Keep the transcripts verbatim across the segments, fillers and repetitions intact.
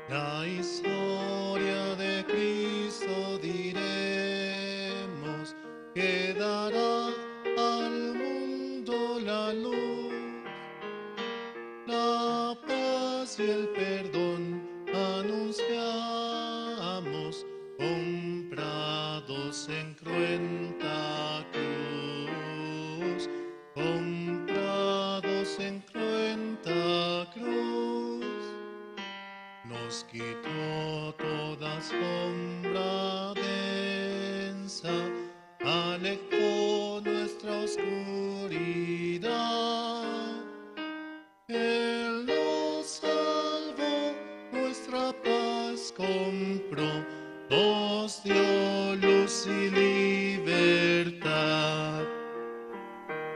La historia de Cristo diremos, que dará al mundo la luz. La paz y el perdón anunciamos, comprados en cruenta cruz, comprados en cruenta cruz. Nos quitó toda sombra densa, alejó nuestra oscuridad. Él nos salvó, nuestra paz compró, nos dio luz y libertad.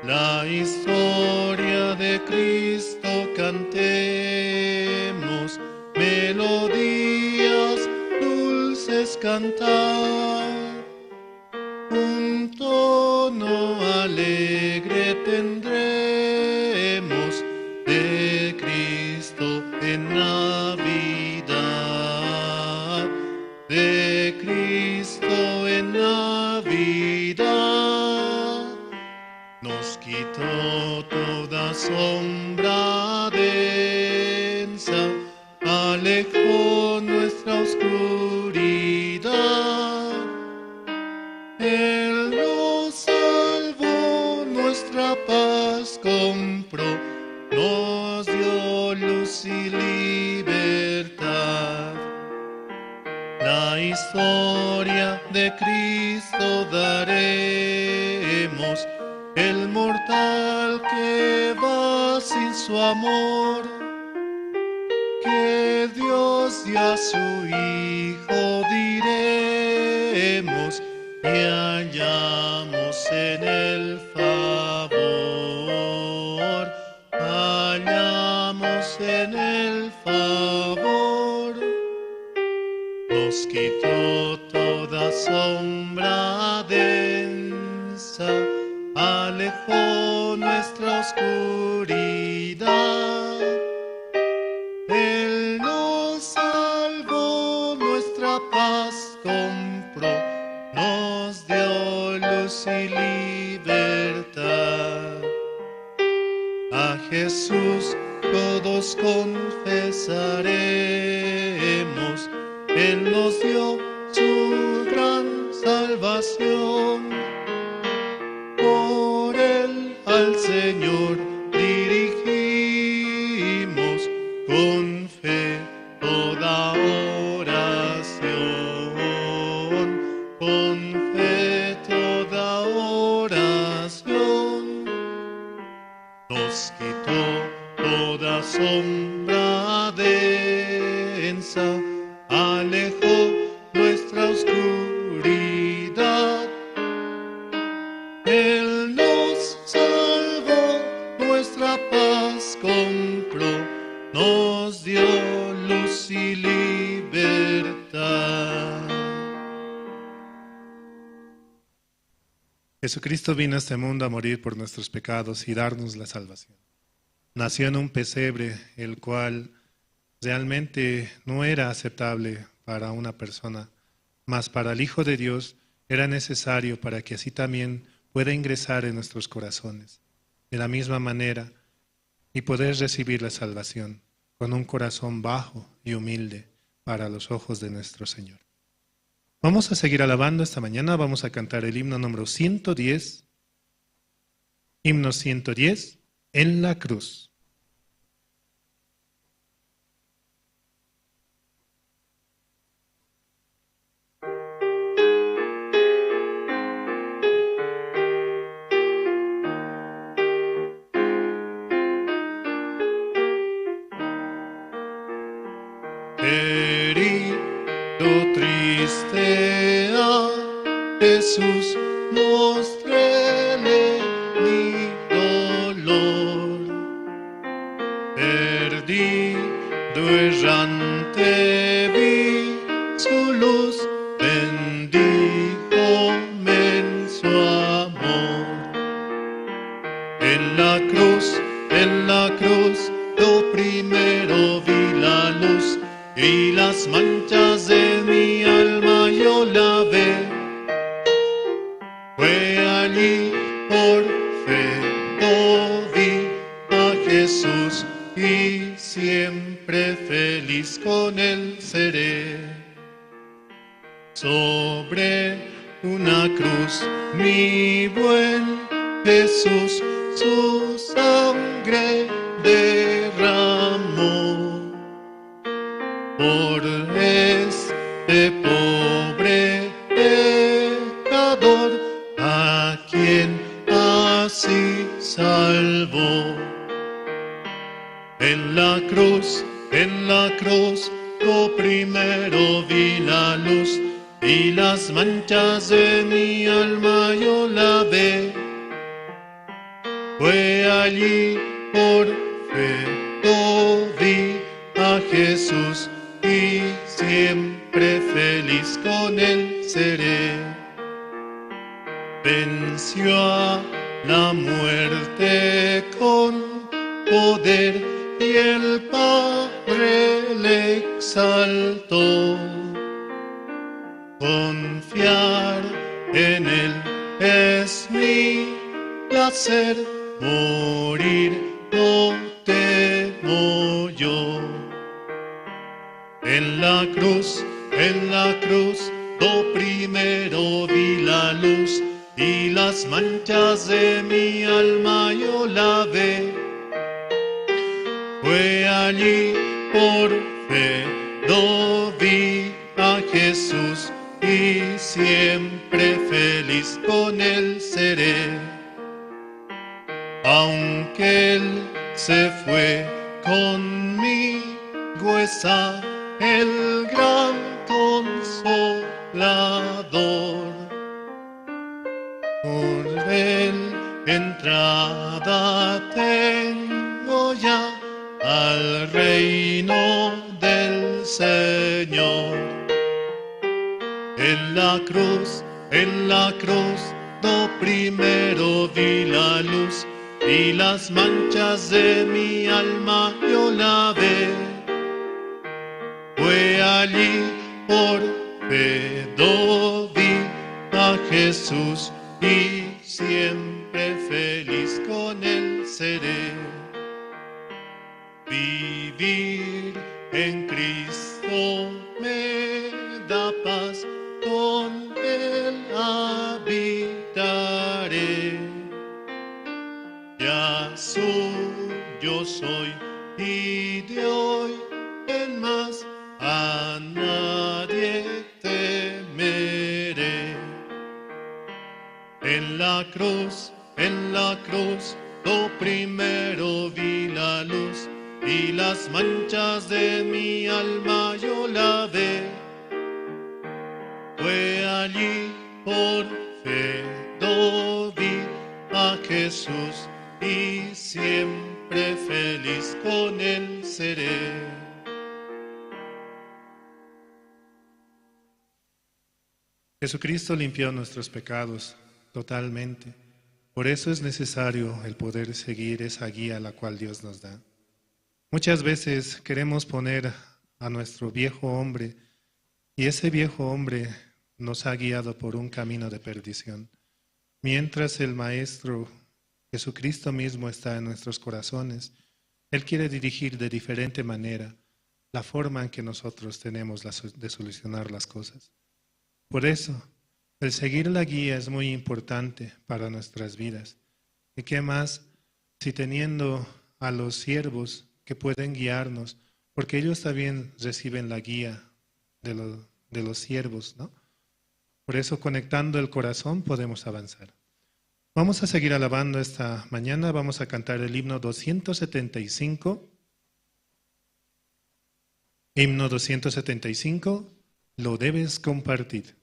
La historia de Cristo cantemos, melodías dulces cantar. Un tono alegre tendremos de Cristo en Navidad, de Cristo en Navidad. Nos quitó toda sombra densa, alejó nuestra oscuridad. Él nos salvó, nuestra paz compró, nos dio luz y libertad. La historia de Cristo daremos, el mortal que va sin su amor, que Dios y a su Hijo diremos, y hallamos en el favor, hallamos en el favor. Nos quitó toda sombra densa, alejó nuestra oscuridad. Él nos salvó, nuestra paz compró, nos dio luz y libertad. A Jesús todos confesaremos, Él nos dio su gran salvación. Por Él al Señor dirigimos con fe toda oración, con fe toda oración. Nos quitó toda sombra densa, alejó nuestra oscuridad. Él nos salvó, nuestra paz compró, nos dio luz y libertad. Jesucristo vino a este mundo a morir por nuestros pecados y darnos la salvación. Nació en un pesebre, el cual realmente no era aceptable para una persona, mas para el Hijo de Dios era necesario para que así también pueda ingresar en nuestros corazones, de la misma manera, y poder recibir la salvación con un corazón bajo y humilde para los ojos de nuestro Señor. Vamos a seguir alabando esta mañana, vamos a cantar el himno número ciento diez, himno ciento diez, en la cruz. Herido, triste a Jesús mostrele mi dolor. Perdido, errante vi su luz, bendíjome en su amor. En la cruz, en la cruz, yo primero vi la luz, vi las manchas de mi alma, yo lavé. Fue allí por fe, yo vi a Jesús y siempre feliz con él seré. Sobre una cruz, mi buen Jesús su sangre derramó. Por este pobre pecador, a quien así salvó. En la cruz, en la cruz, yo primero vi la luz, y las manchas de mi alma yo lavé. Fue allí por fe, yo vi a Jesús y siempre feliz con él seré. Venció a la muerte con poder y el Padre le exaltó. Confiar en él es mi placer, morir no temo yo. En la cruz, en la cruz, yo primero vi la luz, y las manchas de mi alma yo lavé. Fue allí por fe, yo vi a Jesús, y siempre feliz con él seré. Aunque él se fue, conmigo está el gran Consolador. Por él entrada tengo ya al reino del Señor. En la cruz, en la cruz, yo primero vi la luz, y las manchas de mi alma yo lavé. Fue allí por fe yo vi a Jesús, y siempre feliz con él seré. Vivir en Cristo me da paz, con él habitaré. Ya suyo soy, y de hoy en más a nadie temeré. En la cruz, en la cruz, yo primero vi la luz, y las manchas de mi alma yo lavé. Fue allí por fe yo vi a Jesús, y siempre feliz con él seré. Jesucristo limpió nuestros pecados totalmente. Por eso es necesario el poder seguir esa guía la cual Dios nos da. Muchas veces queremos poner a nuestro viejo hombre, y ese viejo hombre nos ha guiado por un camino de perdición. Mientras el Maestro Jesucristo mismo está en nuestros corazones, Él quiere dirigir de diferente manera la forma en que nosotros tenemos la so-, de solucionar las cosas. Por eso, el seguir la guía es muy importante para nuestras vidas. ¿Y qué más si teniendo a los siervos que pueden guiarnos, porque ellos también reciben la guía de lo-, de los siervos, ¿no? Por eso, conectando el corazón, podemos avanzar. Vamos a seguir alabando esta mañana. Vamos a cantar el himno doscientos setenta y cinco. Himno doscientos setenta y cinco, lo debes compartir.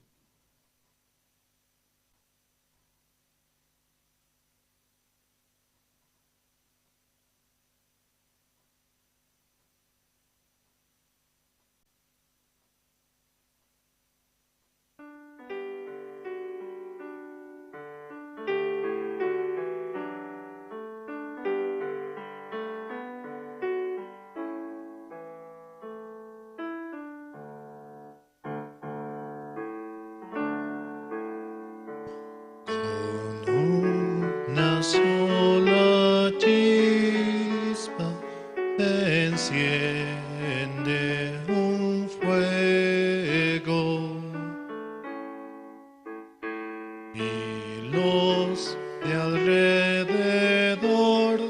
sola chispa enciende un fuego, y los de alrededor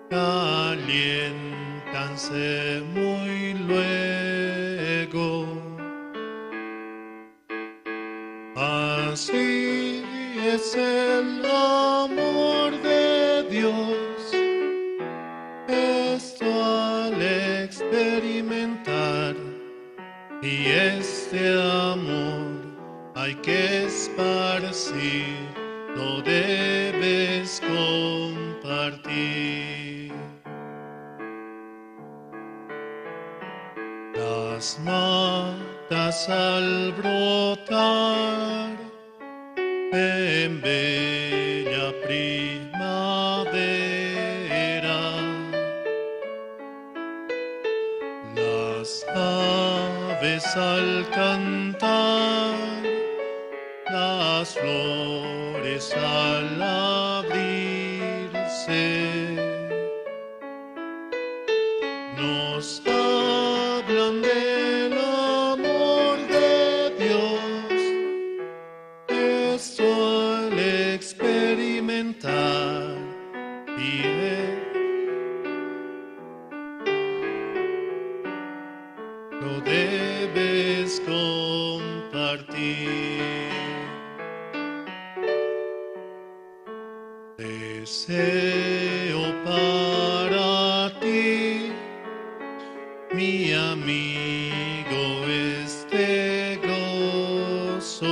caliéntanse muy luego. Así es el amor de Dios, esto al experimentar, y este amor hay que esparcir, lo debes compartir. Las matas al brotar en bella primavera, las aves al cantar, las flores al abrirse, nos hablan del amor de Dios. Esto al experimentar, y lo debes compartir. Deseo para ti, mi amigo, este gozo.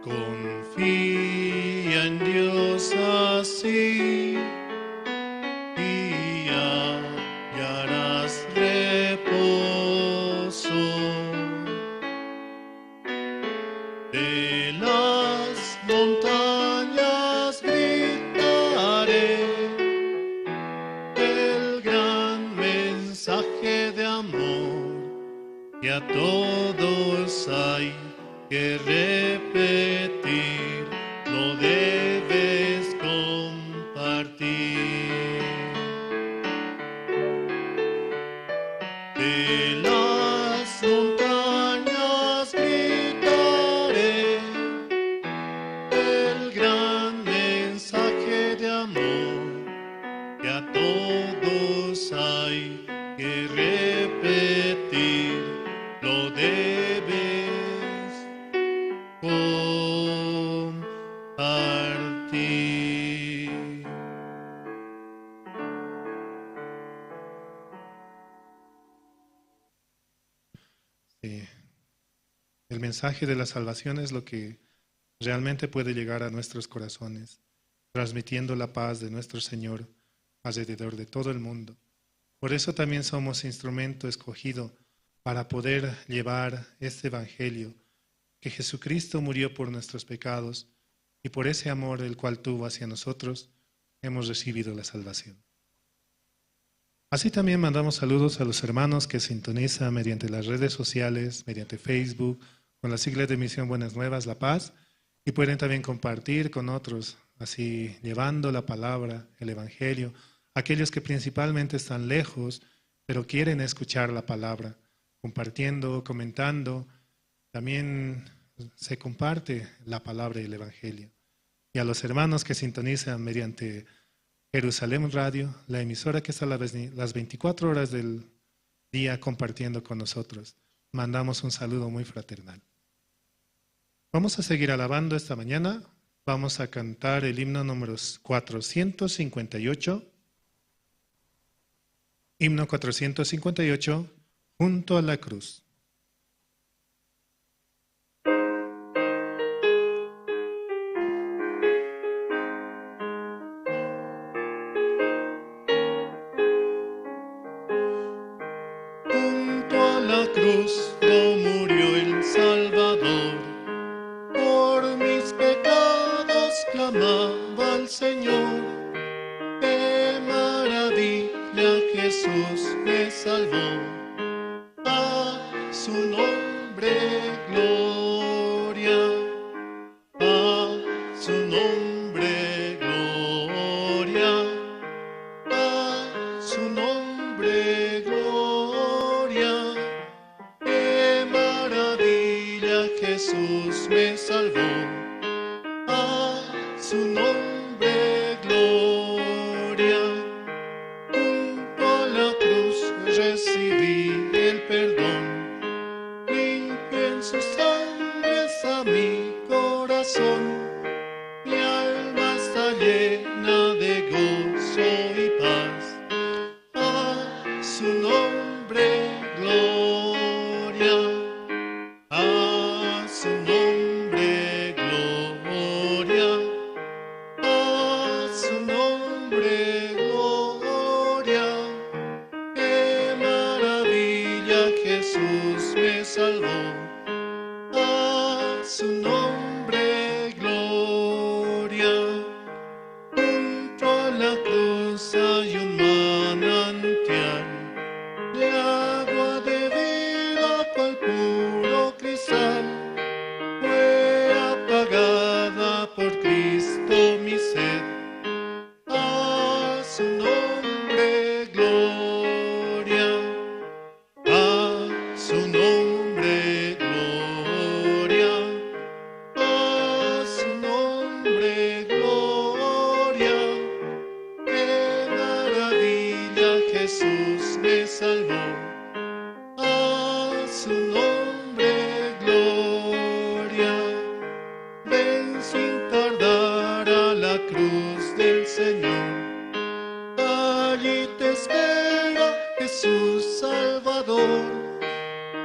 Confía en Dios así, y hallarás reposo. De las montañas gritaré el gran mensaje de amor que a todos hay que repetir, lo debes compartir. De las montañas gritaré el gran mensaje de amor que a todos hay que repetir, lo debes compartir. Sí. El mensaje de la salvación es lo que realmente puede llegar a nuestros corazones, transmitiendo la paz de nuestro Señor alrededor de todo el mundo. Por eso también somos instrumento escogido para poder llevar este evangelio, que Jesucristo murió por nuestros pecados, y por ese amor el cual tuvo hacia nosotros, hemos recibido la salvación. Así también mandamos saludos a los hermanos que sintonizan mediante las redes sociales, mediante Facebook, con la sigla de Misión Buenas Nuevas La Paz, y pueden también compartir con otros, así llevando la palabra, el evangelio, aquellos que principalmente están lejos, pero quieren escuchar la palabra, compartiendo, comentando. También se comparte la palabra y el evangelio. Y a los hermanos que sintonizan mediante Jerusalén Radio, la emisora que está las ve-, las veinticuatro horas del día compartiendo con nosotros, mandamos un saludo muy fraternal. Vamos a seguir alabando esta mañana. Vamos a cantar el himno número cuatrocientos cincuenta y ocho. Himno cuatrocientos cincuenta y ocho, Junto a la cruz. Junto a la cruz no murió el Salvador, por mis pecados clamaba al Señor. Qué maravilla, Jesús me salvó. A su nombre gloria, a su nombre gloria, a su nombre gloria. Qué maravilla, Jesús me salvó. A su nombre gloria. Junto a la cruz recibí el perdón. Limpio en su sangre está mi corazón. Mi alma está llena de gozo y paz. A su nombre gloria, a su nombre gloria, a su nombre gloria. Qué maravilla, Jesús me salvó. A su nombre gloria. Junto a la cruz hay un manantial de agua de vida, cual puro cristal. Fue apagada por Cristo mi sed. A su nombre gloria. A su nombre gloria, a su nombre gloria. Qué maravilla, Jesús me salvó. A su nombre gloria. Ven sin tardar a la cruz del Señor. Allí te espera Jesús Salvador.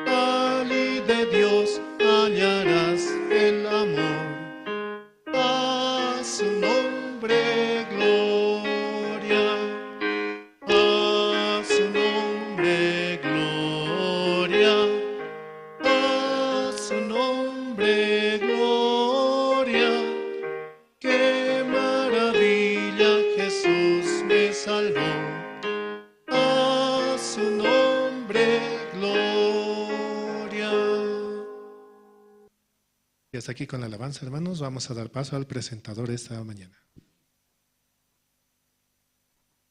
Allí de Dios hallarás el amor. A su nombre gloria. A su nombre gloria. A su nombre gloria. Qué maravilla, Jesús me salvó. A su nombre gloria. Y hasta aquí con la alabanza, hermanos. Vamos a dar paso al presentador esta mañana.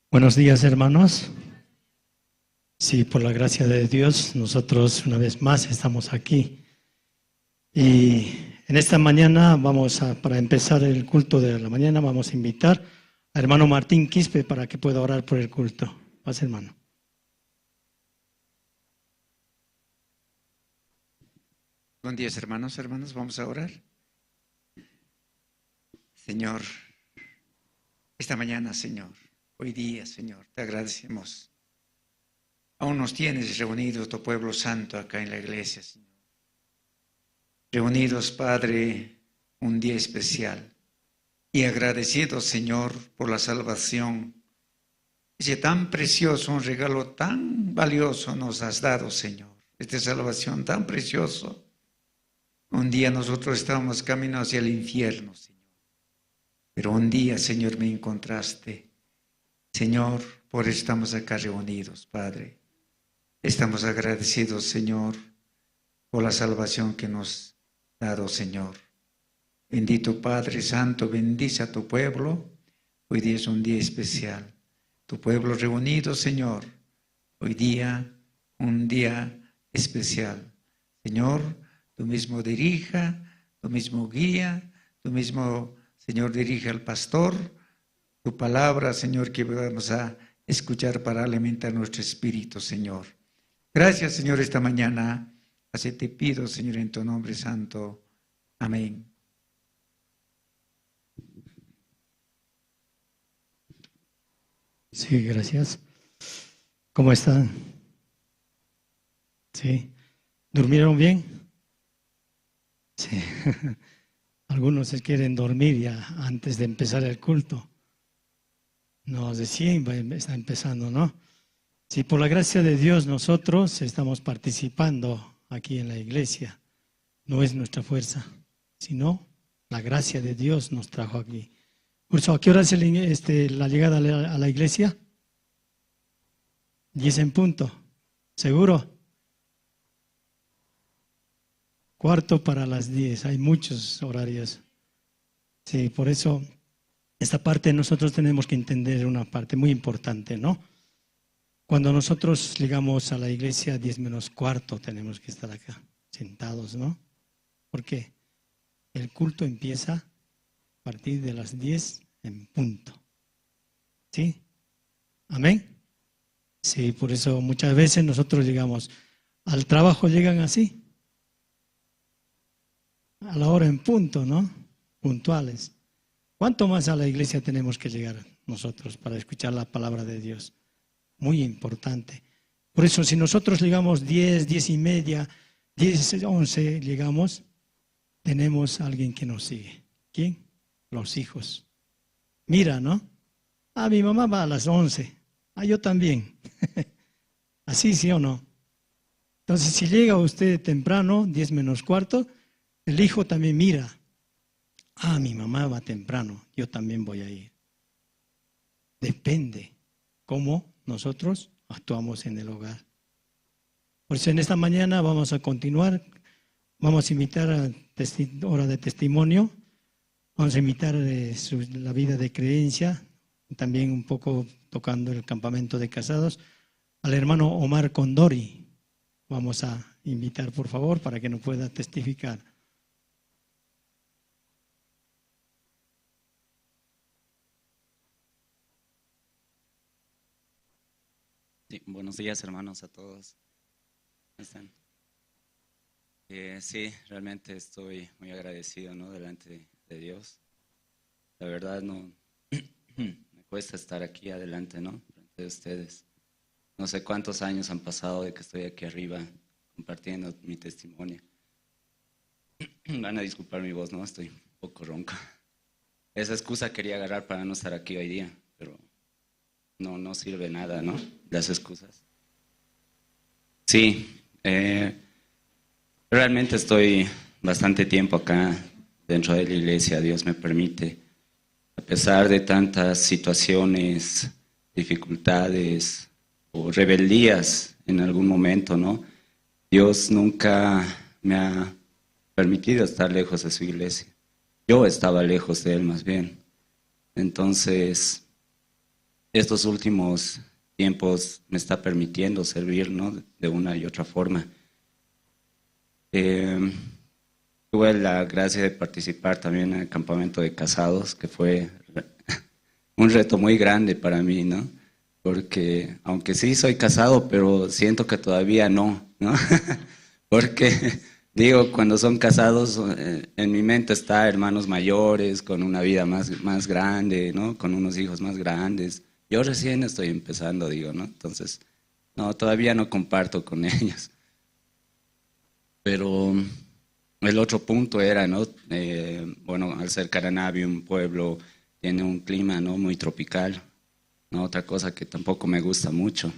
Buenos días, hermanos. Sí, por la gracia de Dios, nosotros una vez más estamos aquí. Y en esta mañana vamos a, para empezar el culto de la mañana, vamos a invitar a hermano Martín Quispe para que pueda orar por el culto. Pase, hermano. Buen día, hermanos, hermanas. Vamos a orar. Señor, esta mañana, Señor, hoy día, Señor, te agradecemos. Aún nos tienes reunidos tu pueblo santo acá en la iglesia, Señor. Reunidos, Padre, un día especial. Y agradecidos, Señor, por la salvación. Ese tan precioso, un regalo tan valioso nos has dado, Señor. Esta salvación tan precioso. Un día nosotros estábamos camino hacia el infierno, Señor. Pero un día, Señor, me encontraste. Señor, por eso estamos acá reunidos, Padre. Estamos agradecidos, Señor, por la salvación que nos has dado, Señor. Bendito Padre Santo, bendice a tu pueblo. Hoy día es un día especial. Tu pueblo reunido, Señor. Hoy día, un día especial. Señor, tú mismo dirija, tú mismo guía, tú mismo, Señor, dirige al pastor, tu palabra, Señor, que vamos a escuchar para alimentar nuestro espíritu, Señor. Gracias, Señor, esta mañana. Así te pido, Señor, en tu nombre santo. Amén. Sí, gracias. ¿Cómo están? Sí. ¿Durmieron bien? Sí. Algunos se quieren dormir ya antes de empezar el culto. No, recién va, está empezando, ¿no? Sí, por la gracia de Dios nosotros estamos participando aquí en la iglesia. No es nuestra fuerza, sino la gracia de Dios nos trajo aquí. Urso, ¿a qué hora es el in-, este, la llegada a la, a la iglesia? Diez en punto. ¿Seguro? Cuarto para las diez. Hay muchos horarios. Sí, por eso esta parte nosotros tenemos que entender una parte muy importante, ¿no? Cuando nosotros llegamos a la iglesia, diez menos cuarto tenemos que estar acá, sentados, ¿no? Porque el culto empieza a partir de las diez en punto. ¿Sí? Amén. Sí, por eso muchas veces nosotros llegamos al trabajo, llegan así, a la hora en punto, ¿no? Puntuales. ¿Cuánto más a la iglesia tenemos que llegar nosotros para escuchar la palabra de Dios? Muy importante. Por eso, si nosotros llegamos diez, diez y media, diez, once, llegamos, tenemos alguien que nos sigue. ¿Quién? Los hijos. Mira, ¿no? Ah, mi mamá va a las once. Ah, yo también. ¿Así, sí o no? Entonces, si llega usted temprano, diez menos cuarto, el hijo también mira. Ah, mi mamá va temprano, yo también voy a ir. Depende cómo nosotros actuamos en el hogar. Por eso en esta mañana vamos a continuar, vamos a invitar a testi-, hora de testimonio, vamos a invitar, eh, su, la vida de creencia, también un poco tocando el campamento de casados, al hermano Omar Condori. Vamos a invitar, por favor, para que nos pueda testificar. Sí, buenos días, hermanos, a todos. ¿Cómo están? Eh, sí, realmente estoy muy agradecido, ¿no? Delante de Dios. La verdad, no, me cuesta estar aquí adelante, ¿no? Frente de ustedes. No sé cuántos años han pasado de que estoy aquí arriba compartiendo mi testimonio. Van a disculpar mi voz, ¿no? Estoy un poco ronco. Esa excusa quería agarrar para no estar aquí hoy día, pero no, no sirve nada, ¿no? Las excusas. Sí, eh, realmente estoy bastante tiempo acá dentro de la iglesia, Dios me permite. A pesar de tantas situaciones, dificultades o rebeldías en algún momento, ¿no? Dios nunca me ha permitido estar lejos de su iglesia. Yo estaba lejos de él, más bien. Entonces, estos últimos tiempos me está permitiendo servir, ¿no? De una y otra forma. Eh, tuve la gracia de participar también en el campamento de casados, que fue re-, un reto muy grande para mí, ¿no? Porque aunque sí soy casado, pero siento que todavía no, ¿no? Porque, digo, cuando son casados, eh, en mi mente está hermanos mayores, con una vida más, más grande, ¿no? Con unos hijos más grandes. Yo recién estoy empezando, digo, ¿no? Entonces, no, todavía no comparto con ellos. Pero el otro punto era, ¿no? Eh, bueno, al ser Caranavi un pueblo, tiene un clima, ¿no? Muy tropical, ¿no? Otra cosa que tampoco me gusta mucho.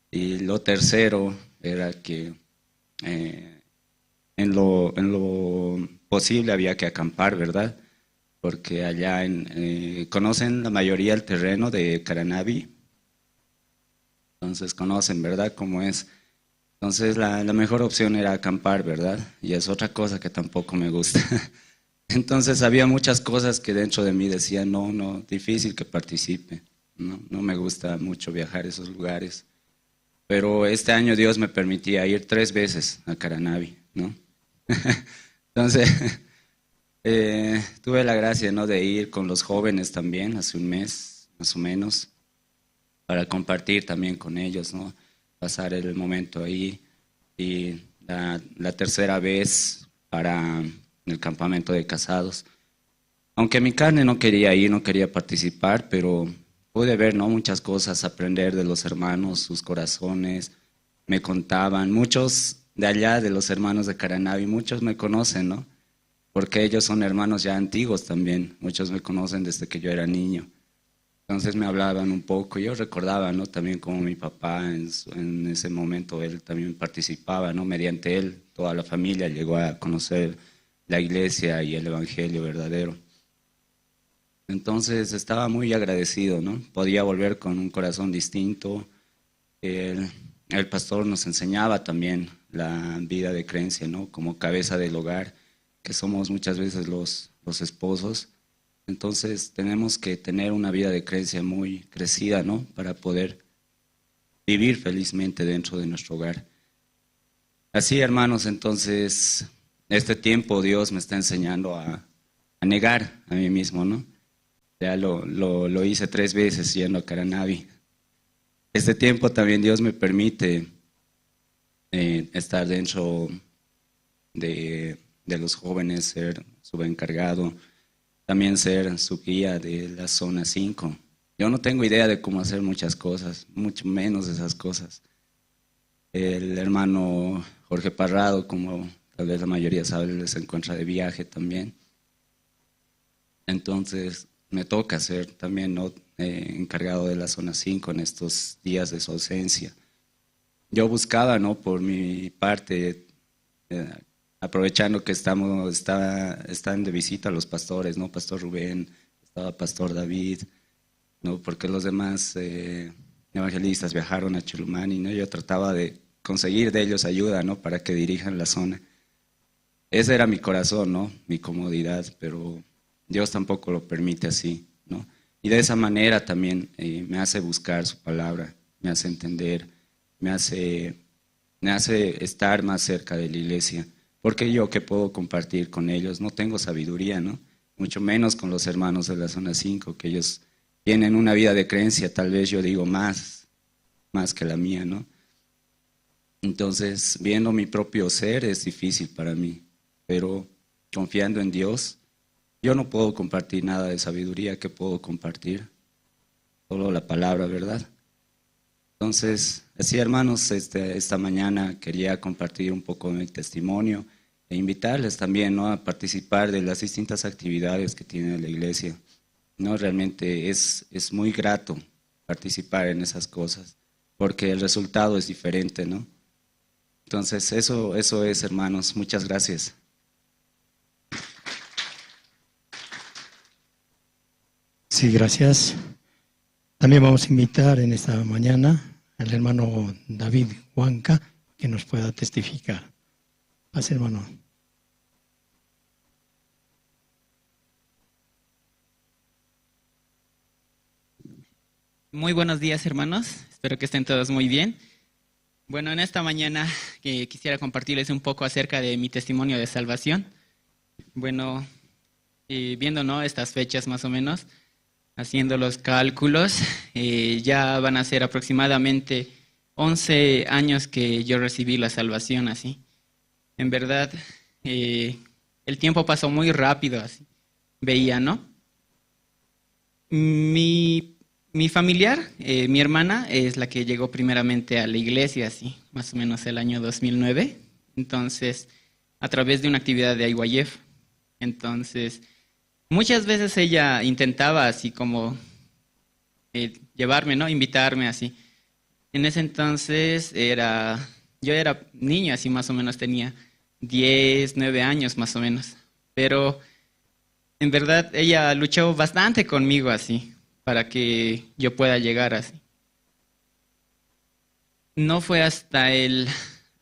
Y lo tercero era que, eh, en lo, en lo posible había que acampar, ¿verdad? Porque allá en, eh, conocen la mayoría el terreno de Caranavi. Entonces conocen, ¿verdad? Cómo es. Entonces la, la mejor opción era acampar, ¿verdad? Y es otra cosa que tampoco me gusta. Entonces había muchas cosas que dentro de mí decía, "No, no, difícil que participe. No, no me gusta mucho viajar a esos lugares". Pero este año Dios me permitía ir tres veces a Caranavi, ¿no? Entonces, eh, tuve la gracia, ¿no? De ir con los jóvenes también, hace un mes, más o menos, para compartir también con ellos, ¿no? Pasar el momento ahí. Y la, la tercera vez para el campamento de casados. Aunque mi carne no quería ir, no quería participar, pero pude ver, ¿no? Muchas cosas, aprender de los hermanos, sus corazones. Me contaban, muchos de allá, de los hermanos de Caranavi, muchos me conocen, ¿no? Porque ellos son hermanos ya antiguos también. Muchos me conocen desde que yo era niño. Entonces me hablaban un poco, yo recordaba, ¿no? También como mi papá en su, en ese momento, él también participaba, ¿no? Mediante él, toda la familia llegó a conocer la iglesia y el evangelio verdadero. Entonces estaba muy agradecido, ¿no? Podía volver con un corazón distinto. El, el pastor nos enseñaba también la vida de creencia, ¿no? Como cabeza del hogar, que somos muchas veces los, los esposos. Entonces tenemos que tener una vida de creencia muy crecida, ¿no? Para poder vivir felizmente dentro de nuestro hogar. Así, hermanos, entonces, este tiempo Dios me está enseñando a, a negar a mí mismo, ¿no? Ya lo, lo, lo hice tres veces yendo a Caranavi. Este tiempo también Dios me permite eh, estar dentro de, de los jóvenes, ser su encargado, también ser su guía de la zona cinco. Yo no tengo idea de cómo hacer muchas cosas, mucho menos esas cosas. El hermano Jorge Parrado, como tal vez la mayoría sabe, él se encuentra de viaje también. Entonces, me toca ser también, ¿no? Eh, encargado de la zona cinco en estos días de su ausencia. Yo buscaba, ¿no? Por mi parte, eh, aprovechando que estamos, está, están de visita los pastores, ¿no? Pastor Rubén, estaba Pastor David, ¿no? Porque los demás eh, evangelistas viajaron a Chulumani, ¿no? Yo trataba de conseguir de ellos ayuda, ¿no? Para que dirijan la zona. Ese era mi corazón, ¿no? Mi comodidad, pero Dios tampoco lo permite así, ¿no? Y de esa manera también eh, me hace buscar su palabra, me hace entender, me hace, me hace estar más cerca de la iglesia. Porque yo que puedo compartir con ellos, no tengo sabiduría, ¿no? Mucho menos con los hermanos de la zona cinco, que ellos tienen una vida de creencia, tal vez yo digo más, más que la mía, ¿no? Entonces, viendo mi propio ser es difícil para mí, pero confiando en Dios, yo no puedo compartir nada de sabiduría que puedo compartir, solo la palabra, ¿verdad? Entonces, así hermanos, este, esta mañana quería compartir un poco mi testimonio e invitarles también, ¿no? A participar de las distintas actividades que tiene la iglesia, ¿no? Realmente es, es muy grato participar en esas cosas, porque el resultado es diferente, ¿no? Entonces, eso, eso es, hermanos. Muchas gracias. Sí, gracias. También vamos a invitar en esta mañana al hermano David Huanca que nos pueda testificar. Pase, hermano. Muy buenos días, hermanos. Espero que estén todos muy bien. Bueno, en esta mañana eh, quisiera compartirles un poco acerca de mi testimonio de salvación. Bueno, eh, viendo, ¿no?, estas fechas más o menos, haciendo los cálculos, eh, ya van a ser aproximadamente once años que yo recibí la salvación así. En verdad, eh, el tiempo pasó muy rápido así. Veía, ¿no? Mi, mi familiar, eh, mi hermana, es la que llegó primeramente a la iglesia, así, más o menos el año dos mil nueve. Entonces, a través de una actividad de I Y F. Entonces, muchas veces ella intentaba así como eh, llevarme, ¿no? Invitarme así. En ese entonces era, yo era niño, así más o menos tenía diez, nueve años más o menos. Pero en verdad ella luchó bastante conmigo así, para que yo pueda llegar así. No fue hasta el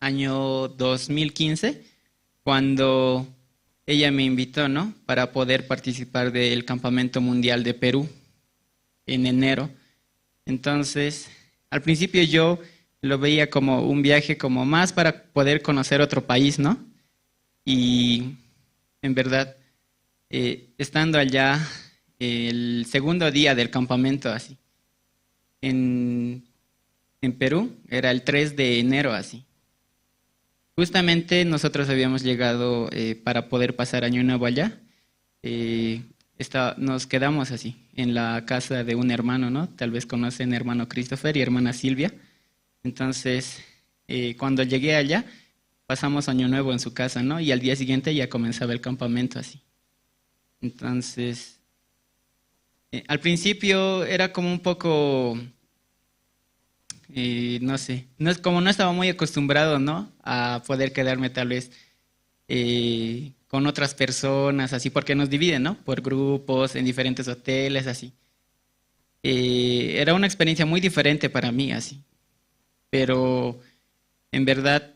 año dos mil quince cuando ella me invitó, ¿no? Para poder participar del Campamento Mundial de Perú en enero. Entonces, al principio yo lo veía como un viaje como más para poder conocer otro país, ¿no? Y en verdad, eh, estando allá el segundo día del campamento, así, en, en Perú, era el tres de enero, así. Justamente nosotros habíamos llegado eh, para poder pasar Año Nuevo allá. Eh, está, nos quedamos así, en la casa de un hermano, ¿no? Tal vez conocen hermano Christopher y hermana Silvia. Entonces, eh, cuando llegué allá, pasamos Año Nuevo en su casa, ¿no? Y al día siguiente ya comenzaba el campamento así. Entonces, eh, al principio era como un poco, eh, no sé, no es, como no estaba muy acostumbrado, ¿no? A poder quedarme tal vez eh, con otras personas, así, porque nos dividen, ¿no? Por grupos, en diferentes hoteles, así. Eh, era una experiencia muy diferente para mí, así. Pero en verdad,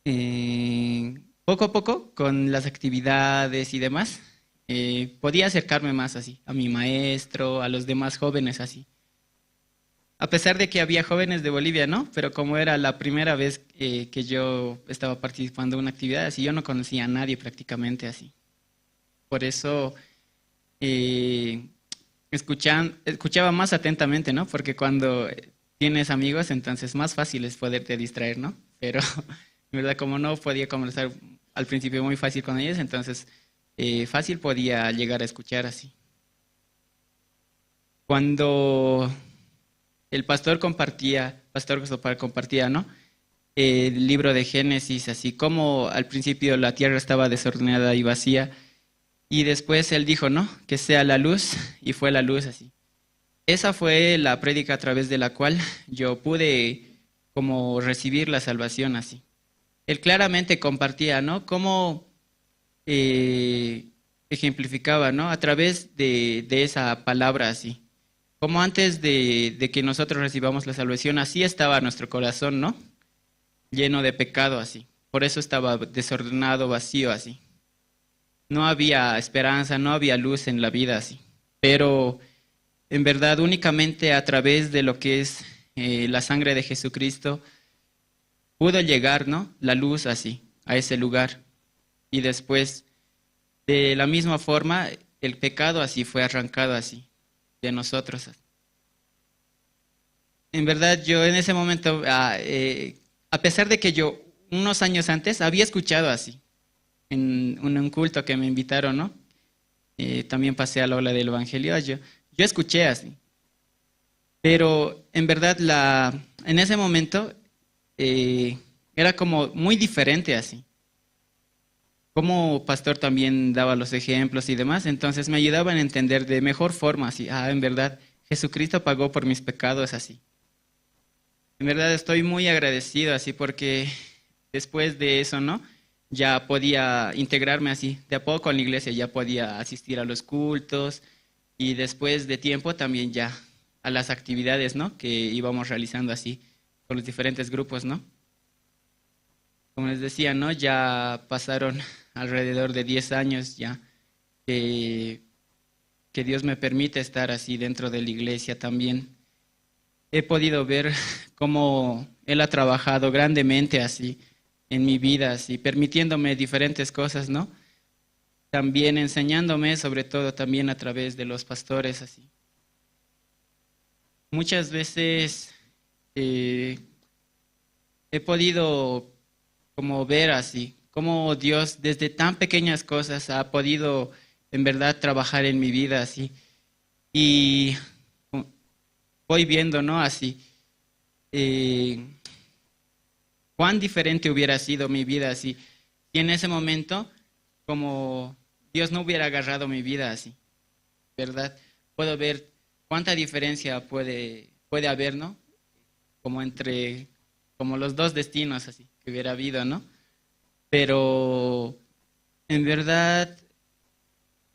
eh, poco a poco, con las actividades y demás, eh, podía acercarme más así, a mi maestro, a los demás jóvenes así. A pesar de que había jóvenes de Bolivia, ¿no? Pero como era la primera vez, eh, que yo estaba participando en una actividad así, yo no conocía a nadie prácticamente así. Por eso, eh, escuchan-, escuchaba más atentamente, ¿no? Porque cuando, eh, tienes amigos, entonces más fácil es poderte distraer, ¿no? Pero, en verdad, como no podía conversar al principio muy fácil con ellos, entonces, eh, fácil podía llegar a escuchar así. Cuando el pastor compartía, pastor José compartía, ¿no? El libro de Génesis, así como al principio la tierra estaba desordenada y vacía, y después él dijo, ¿no? Que sea la luz, y fue la luz, así. Esa fue la prédica a través de la cual yo pude como recibir la salvación, así. Él claramente compartía, ¿no? Cómo, eh, ejemplificaba, ¿no? A través de, de esa palabra, así. Como antes de, de que nosotros recibamos la salvación, así estaba nuestro corazón, ¿no? Lleno de pecado, así. Por eso estaba desordenado, vacío, así. No había esperanza, no había luz en la vida, así. Pero en verdad, únicamente a través de lo que es, eh, la sangre de Jesucristo, pudo llegar, ¿no? La luz así, a ese lugar. Y después, de la misma forma, el pecado así fue arrancado así de nosotros. En verdad, yo en ese momento, ah, eh, a pesar de que yo unos años antes había escuchado así, en un, un culto que me invitaron, ¿no? Eh, también pasé a la ola del evangelio, yo, yo escuché así. Pero en verdad, la, en ese momento, eh, era como muy diferente así. Como pastor también daba los ejemplos y demás, entonces me ayudaban a entender de mejor forma, así, ah, en verdad, Jesucristo pagó por mis pecados, así. En verdad estoy muy agradecido, así, porque después de eso, ¿no? Ya podía integrarme así, de a poco en la iglesia, ya podía asistir a los cultos y después de tiempo también ya a las actividades, ¿no? Que íbamos realizando así con los diferentes grupos, ¿no? Como les decía, ¿no? Ya pasaron alrededor de diez años ya que, que Dios me permite estar así dentro de la iglesia también. He podido ver cómo Él ha trabajado grandemente así en mi vida, así, permitiéndome diferentes cosas, ¿no? También enseñándome, sobre todo también a través de los pastores, así. Muchas veces, eh, he podido como ver así, cómo Dios desde tan pequeñas cosas ha podido en verdad trabajar en mi vida así. Y voy viendo, ¿no? Así, eh, cuán diferente hubiera sido mi vida así, si en ese momento, como Dios no hubiera agarrado mi vida así, ¿verdad? Puedo ver cuánta diferencia puede, puede haber, ¿no? Como entre, como los dos destinos así que hubiera habido, ¿no? Pero en verdad,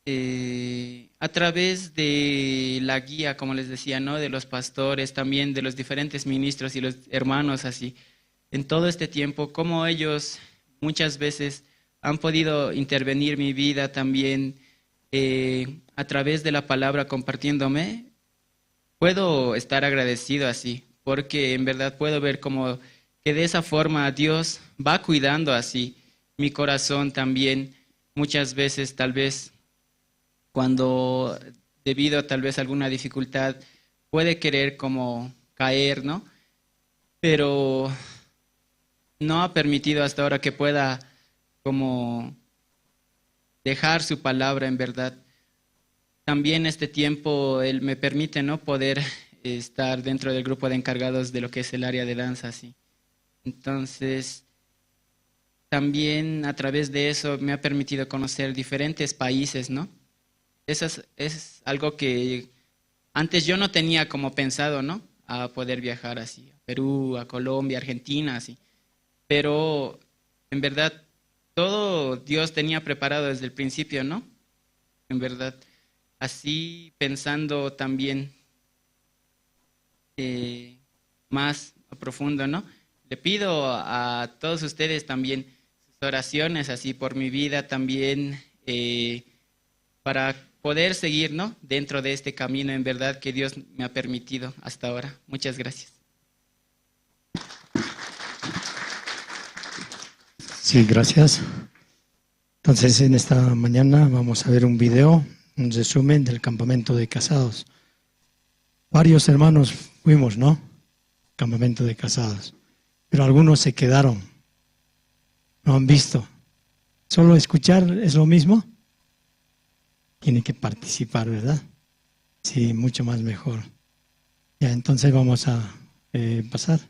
eh, a través de la guía, como les decía, ¿no? De los pastores, también de los diferentes ministros y los hermanos así, en todo este tiempo, cómo ellos muchas veces han podido intervenir mi vida también, eh, a través de la palabra compartiéndome, puedo estar agradecido así, porque en verdad puedo ver como que de esa forma Dios va cuidando así mi corazón también. Muchas veces, tal vez, cuando debido a tal vez alguna dificultad puede querer como caer, ¿no? Pero no ha permitido hasta ahora que pueda como dejar su palabra en verdad. También este tiempo él me permite, ¿no? Poder estar dentro del grupo de encargados de lo que es el área de danza, sí. Entonces, también a través de eso me ha permitido conocer diferentes países, ¿no? Eso es, es algo que antes yo no tenía como pensado, ¿no? A poder viajar así, a Perú, a Colombia, Argentina, así. Pero en verdad, todo Dios tenía preparado desde el principio, ¿no? En verdad, así pensando también, eh, más a profundo, ¿no? Le pido a todos ustedes también sus oraciones, así por mi vida también, eh, para poder seguir, ¿no? Dentro de este camino en verdad que Dios me ha permitido hasta ahora. Muchas gracias. Sí, gracias. Entonces, en esta mañana vamos a ver un video, un resumen del campamento de casados. Varios hermanos fuimos, ¿no? Campamento de casados. Pero algunos se quedaron, no han visto. ¿Solo escuchar es lo mismo? Tiene que participar, ¿verdad? Sí, mucho más mejor. Ya, entonces vamos a, eh, pasar.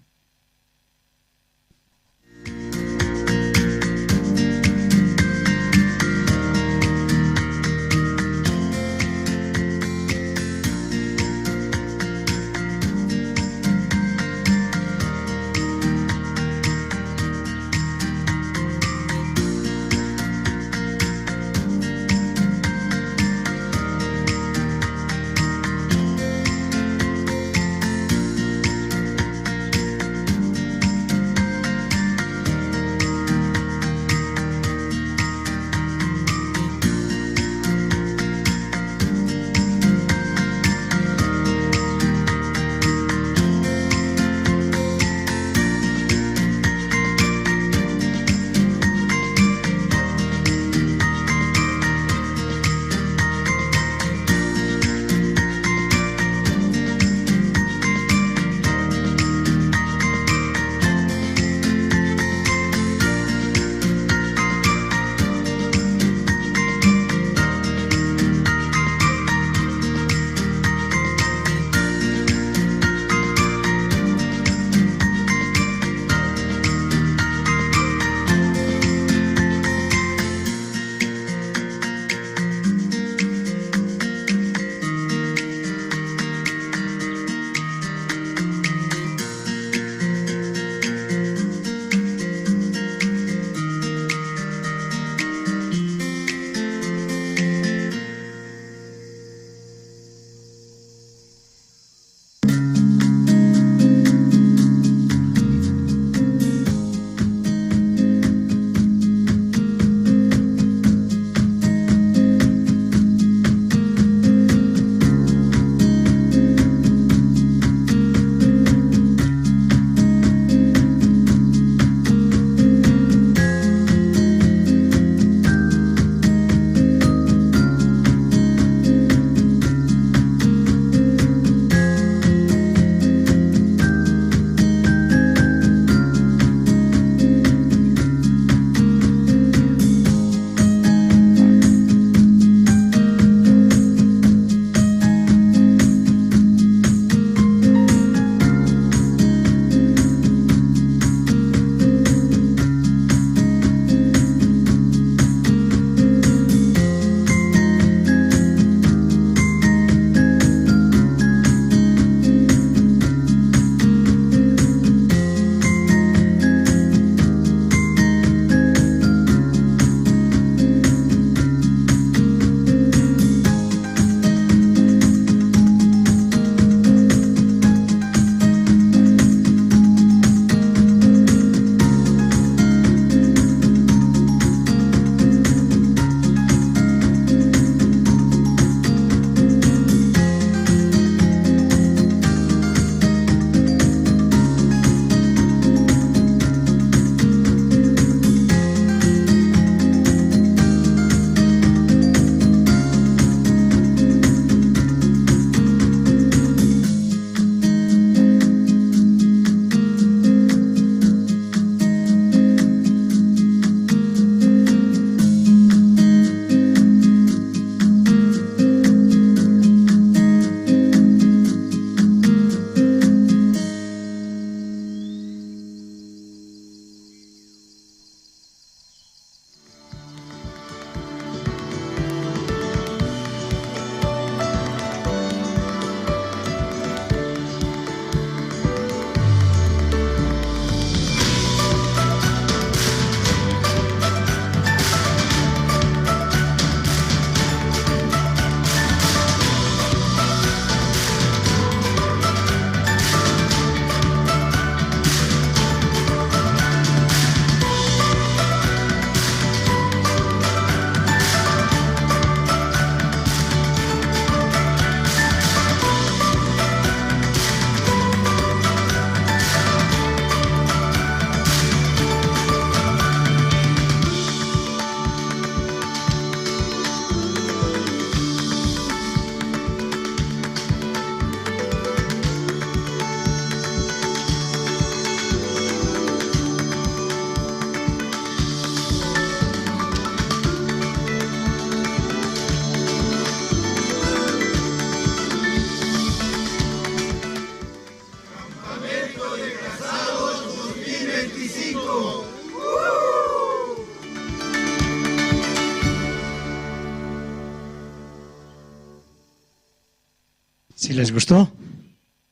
Si les gustó,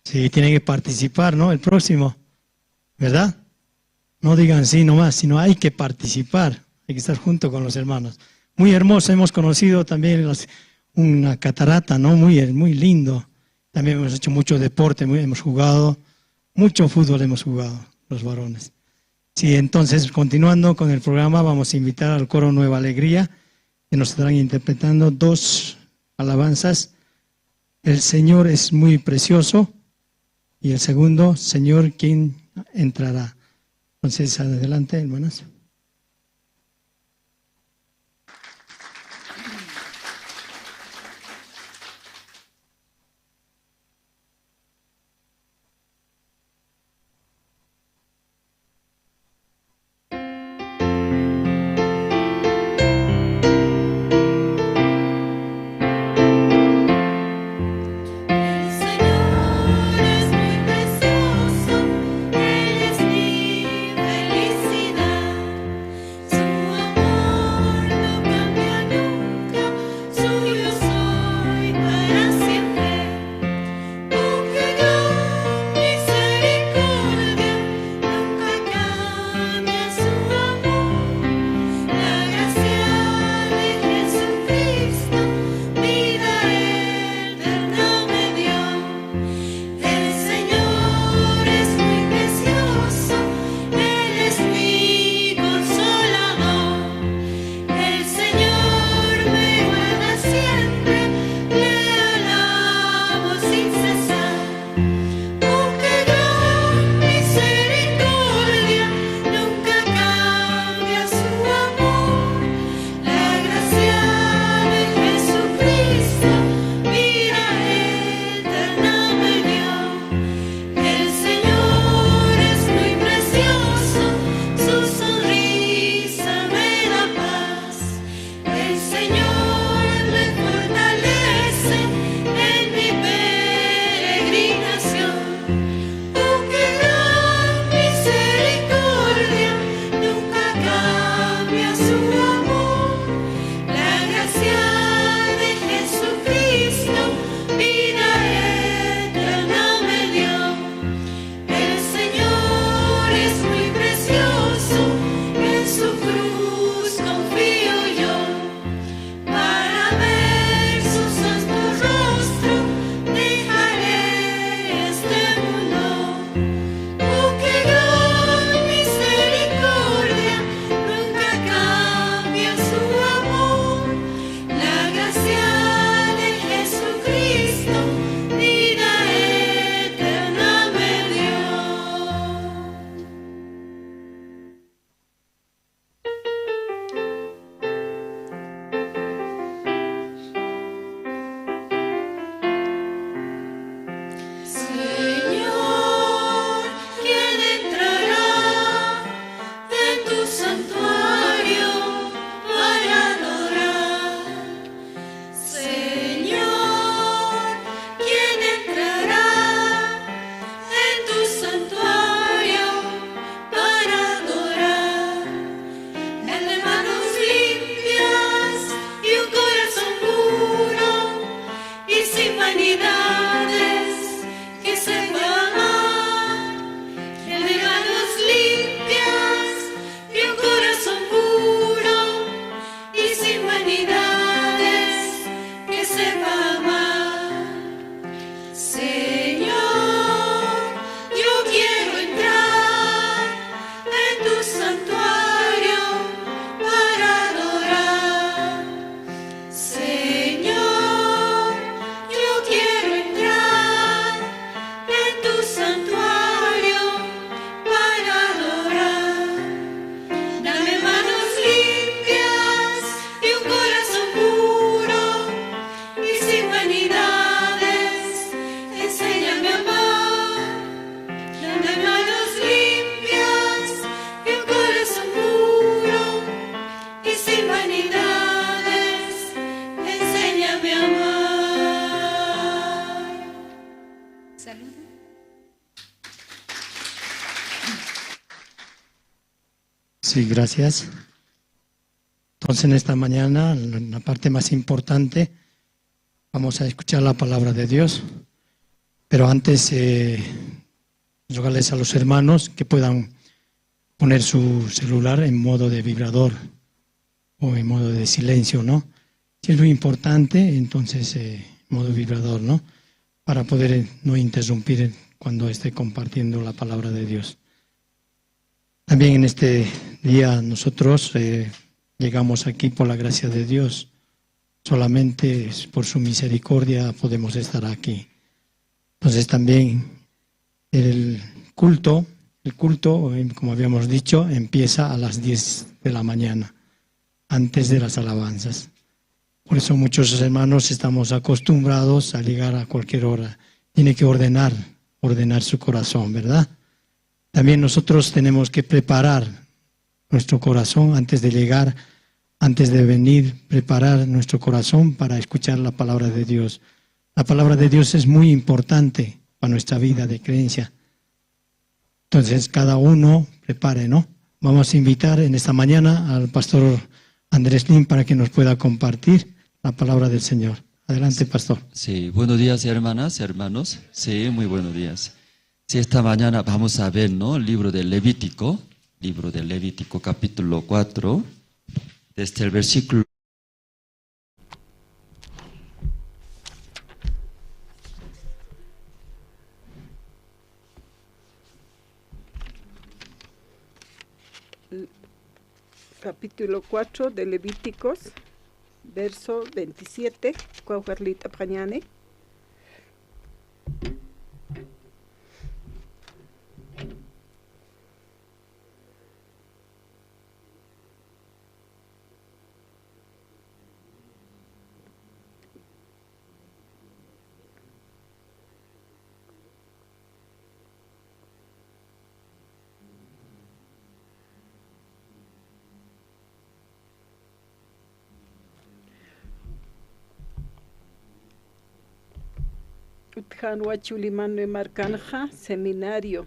sí, tienen que participar, ¿no? El próximo, ¿verdad? No digan sí nomás, sino hay que participar, hay que estar junto con los hermanos. Muy hermoso, hemos conocido también las, una catarata, ¿no? Muy, muy lindo. También hemos hecho mucho deporte, muy, hemos jugado, mucho fútbol hemos jugado, los varones. Sí, entonces, continuando con el programa, vamos a invitar al coro Nueva Alegría, que nos estarán interpretando dos alabanzas. El Señor es muy precioso. Y el segundo, Señor, ¿quién entrará? Entonces, adelante, hermanas. El Señor es muy precioso, Él es mi felicidad. Su amor no cambia nunca, suyo soy para siempre. Oh, qué gran misericordia, nunca cambia su amor. La gracia de Jesucristo, vida eterna me dio. El Señor es muy precioso, Él es mi consolador. El Señor me guarda siempre, le alabo sin cesar. Oh, qué gran misericordia, nunca cambia su amor. La gracia de Jesucristo, vida eterna me dio. El Señor es muy precioso, su sonrisa me da paz. El Señor me fortalece en mi peregrinación. Oh, qué gran misericordia, nunca cambia su amor. La gracia de Jesucristo, vida eterna me dio. El Señor es muy precioso, en su cruz confío yo. Para ver su santo rostro, dejaré este mundo. Oh, qué gran misericordia, nunca cambia su amor. La gracia de Jesucristo, vida eterna me dio. Señor, ¿quién entrará en tu santuario para adorar? Señor, ¿quién entrará en tu santuario para adorar? Dame manos limpias y un corazón puro y sin vanidades que sepa amar. Dame manos limpias y un corazón puro y sin vanidades que sepa amar. Señor, yo quiero entrar en tu santuario para adorar. Señor, yo quiero entrar en tu santuario para adorar. Dame manos limpias y un corazón puro y sin vanidades, enséñame a amar. Dame manos limpias y un corazón puro y sin vanidades, enséñame a amar. Saludo. Sí, gracias. Entonces, en esta mañana, en la parte más importante, vamos a escuchar la palabra de Dios. Pero antes, eh, rogarles a los hermanos que puedan poner su celular en modo de vibrador o en modo de silencio, ¿no? Si es muy importante, entonces, eh, modo vibrador, ¿no? Para poder, eh, no interrumpir cuando esté compartiendo la palabra de Dios. También en este día nosotros, eh, llegamos aquí por la gracia de Dios. Solamente es por su misericordia podemos estar aquí. Entonces también el culto, el culto, eh, como habíamos dicho, empieza a las diez de la mañana, antes de las alabanzas. Por eso muchos hermanos estamos acostumbrados a llegar a cualquier hora. Tiene que ordenar, ordenar su corazón, ¿verdad? También nosotros tenemos que preparar nuestro corazón antes de llegar, antes de venir, preparar nuestro corazón para escuchar la palabra de Dios. La palabra de Dios es muy importante para nuestra vida de creencia. Entonces, cada uno prepare, ¿no? Vamos a invitar en esta mañana al pastor Andrés Lin para que nos pueda compartir la palabra del Señor. Adelante, pastor. Sí, buenos días, hermanas, hermanos. Sí, muy buenos días. Sí, esta mañana vamos a ver, ¿no? El libro de Levítico, libro de Levítico, capítulo cuatro, desde el versículo Capítulo cuatro de Levíticos, verso veintisiete, ukaw lït'apxañäni. Utjänwa Chuliman markanxa seminario,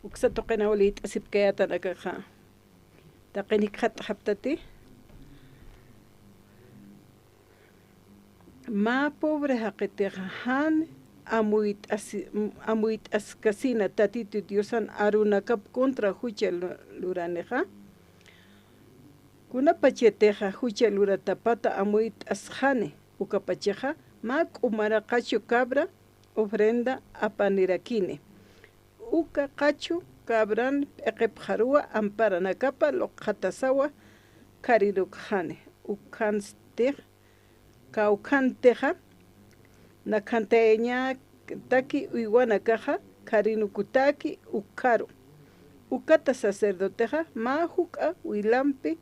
uksa tuqinaw lït'asipkayätan akaxa. Taqin jikxatxaptati. Mä pobre jaqitixa jan amuyt'asi-, amuyt'askasina Tatitu Diosan arunakap contra jucha lu-, luranixa. Kunapachatixa jucha luratapata amuyt'asxani, ukapachaxa mä k'umaraqachu cabra ofrenda apanirakini. Uka qachu cabran p'iqipxaruwa amparanakapa luqxatasawa kharinukxani. Ukhanstix, kawkhantixa, nakhantayañataki uywanakaxa kharinukutäki ukharu. Ukata sacerdotexa mä juk'a wilampi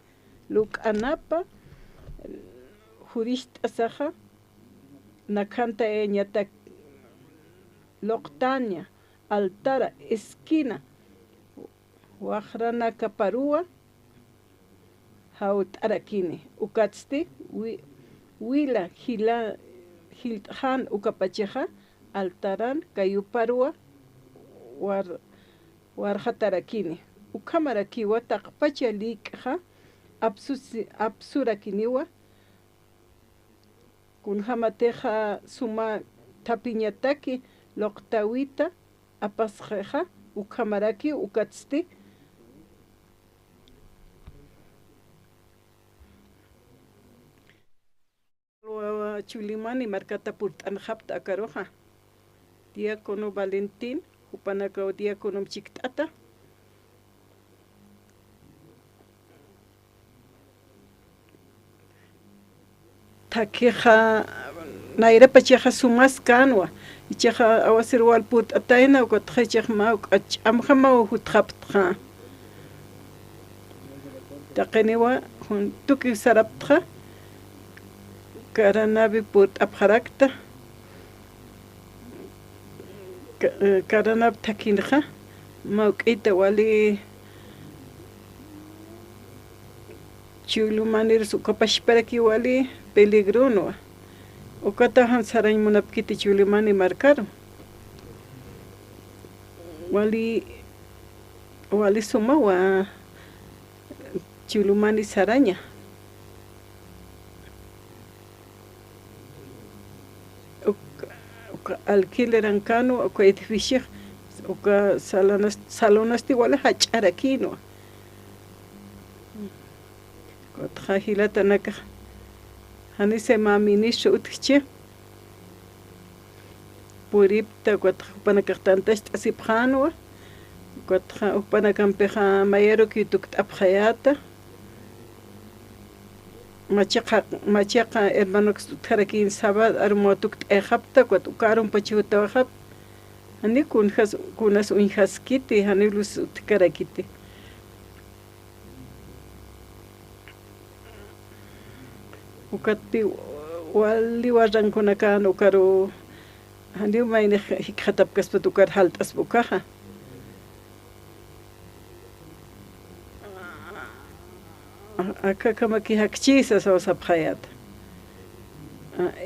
luk'anapa jurist'asaxa nakhantayañatak luqtaña altara esquina waqranakaparuwa jawt'arakini. Ukatsti wi-, wila jila-, jilt'xan ukapachaxa altaran kayuparuwa war-, warxatarakini. Ukhamarakiwa taqpacha lik'xa apsusi-, apsurakiniwa. Kunjamatixa suma thapiñataki luqtawita apasxixa, ukhamaraki ukatsti Chulimani markata purt'anxapta akaruxa. Diácono Valentín, jupanakaw diáconom chikt'ata. Thakixa, nayrapachaxa sumas känwa. Ichaxa awasir wal purt'atayna, ukatxa ichax mä juk'a ch'amjamaw jutxaptxa. Taqiniwa jun tuki saraptxa, Caranavi purt'apxarakta. Ka-, eh, Caranavi thakinxa, mawk'ita wali Chuylumanirusa ukapachaparaki wali peligronwa. Ukata jan sarañ munapkiti Chuylumani markaru. Wali, wali sumawa Chuylumani saraña. Uk-, uka alquilerankanwa, uka edificiox, uka salonas-, salonasti wali jach'arakïnwa. Ukatxa jilatanakax, janisa mä ministro utjchi, puripta, ukatxa jupanakax tantacht'asipxänwa, ukatxa jupanakampixa mayarukiw tukt'apxayäta, machaqa, machaqa hermanoks utjarakïn sábado arumaw tukt'ayxapta, ukat uka arumpach jutawayxapta, janiw kunjas, kunas uñjaskiti, janiw lus utjkarakiti. Ukatpï wali warrankunakän ukaru, janiw maynix jikxatapkaspat ukar jalt'aspa ukaxa. Aka kamaki jakchïsa sasaw sapxayät.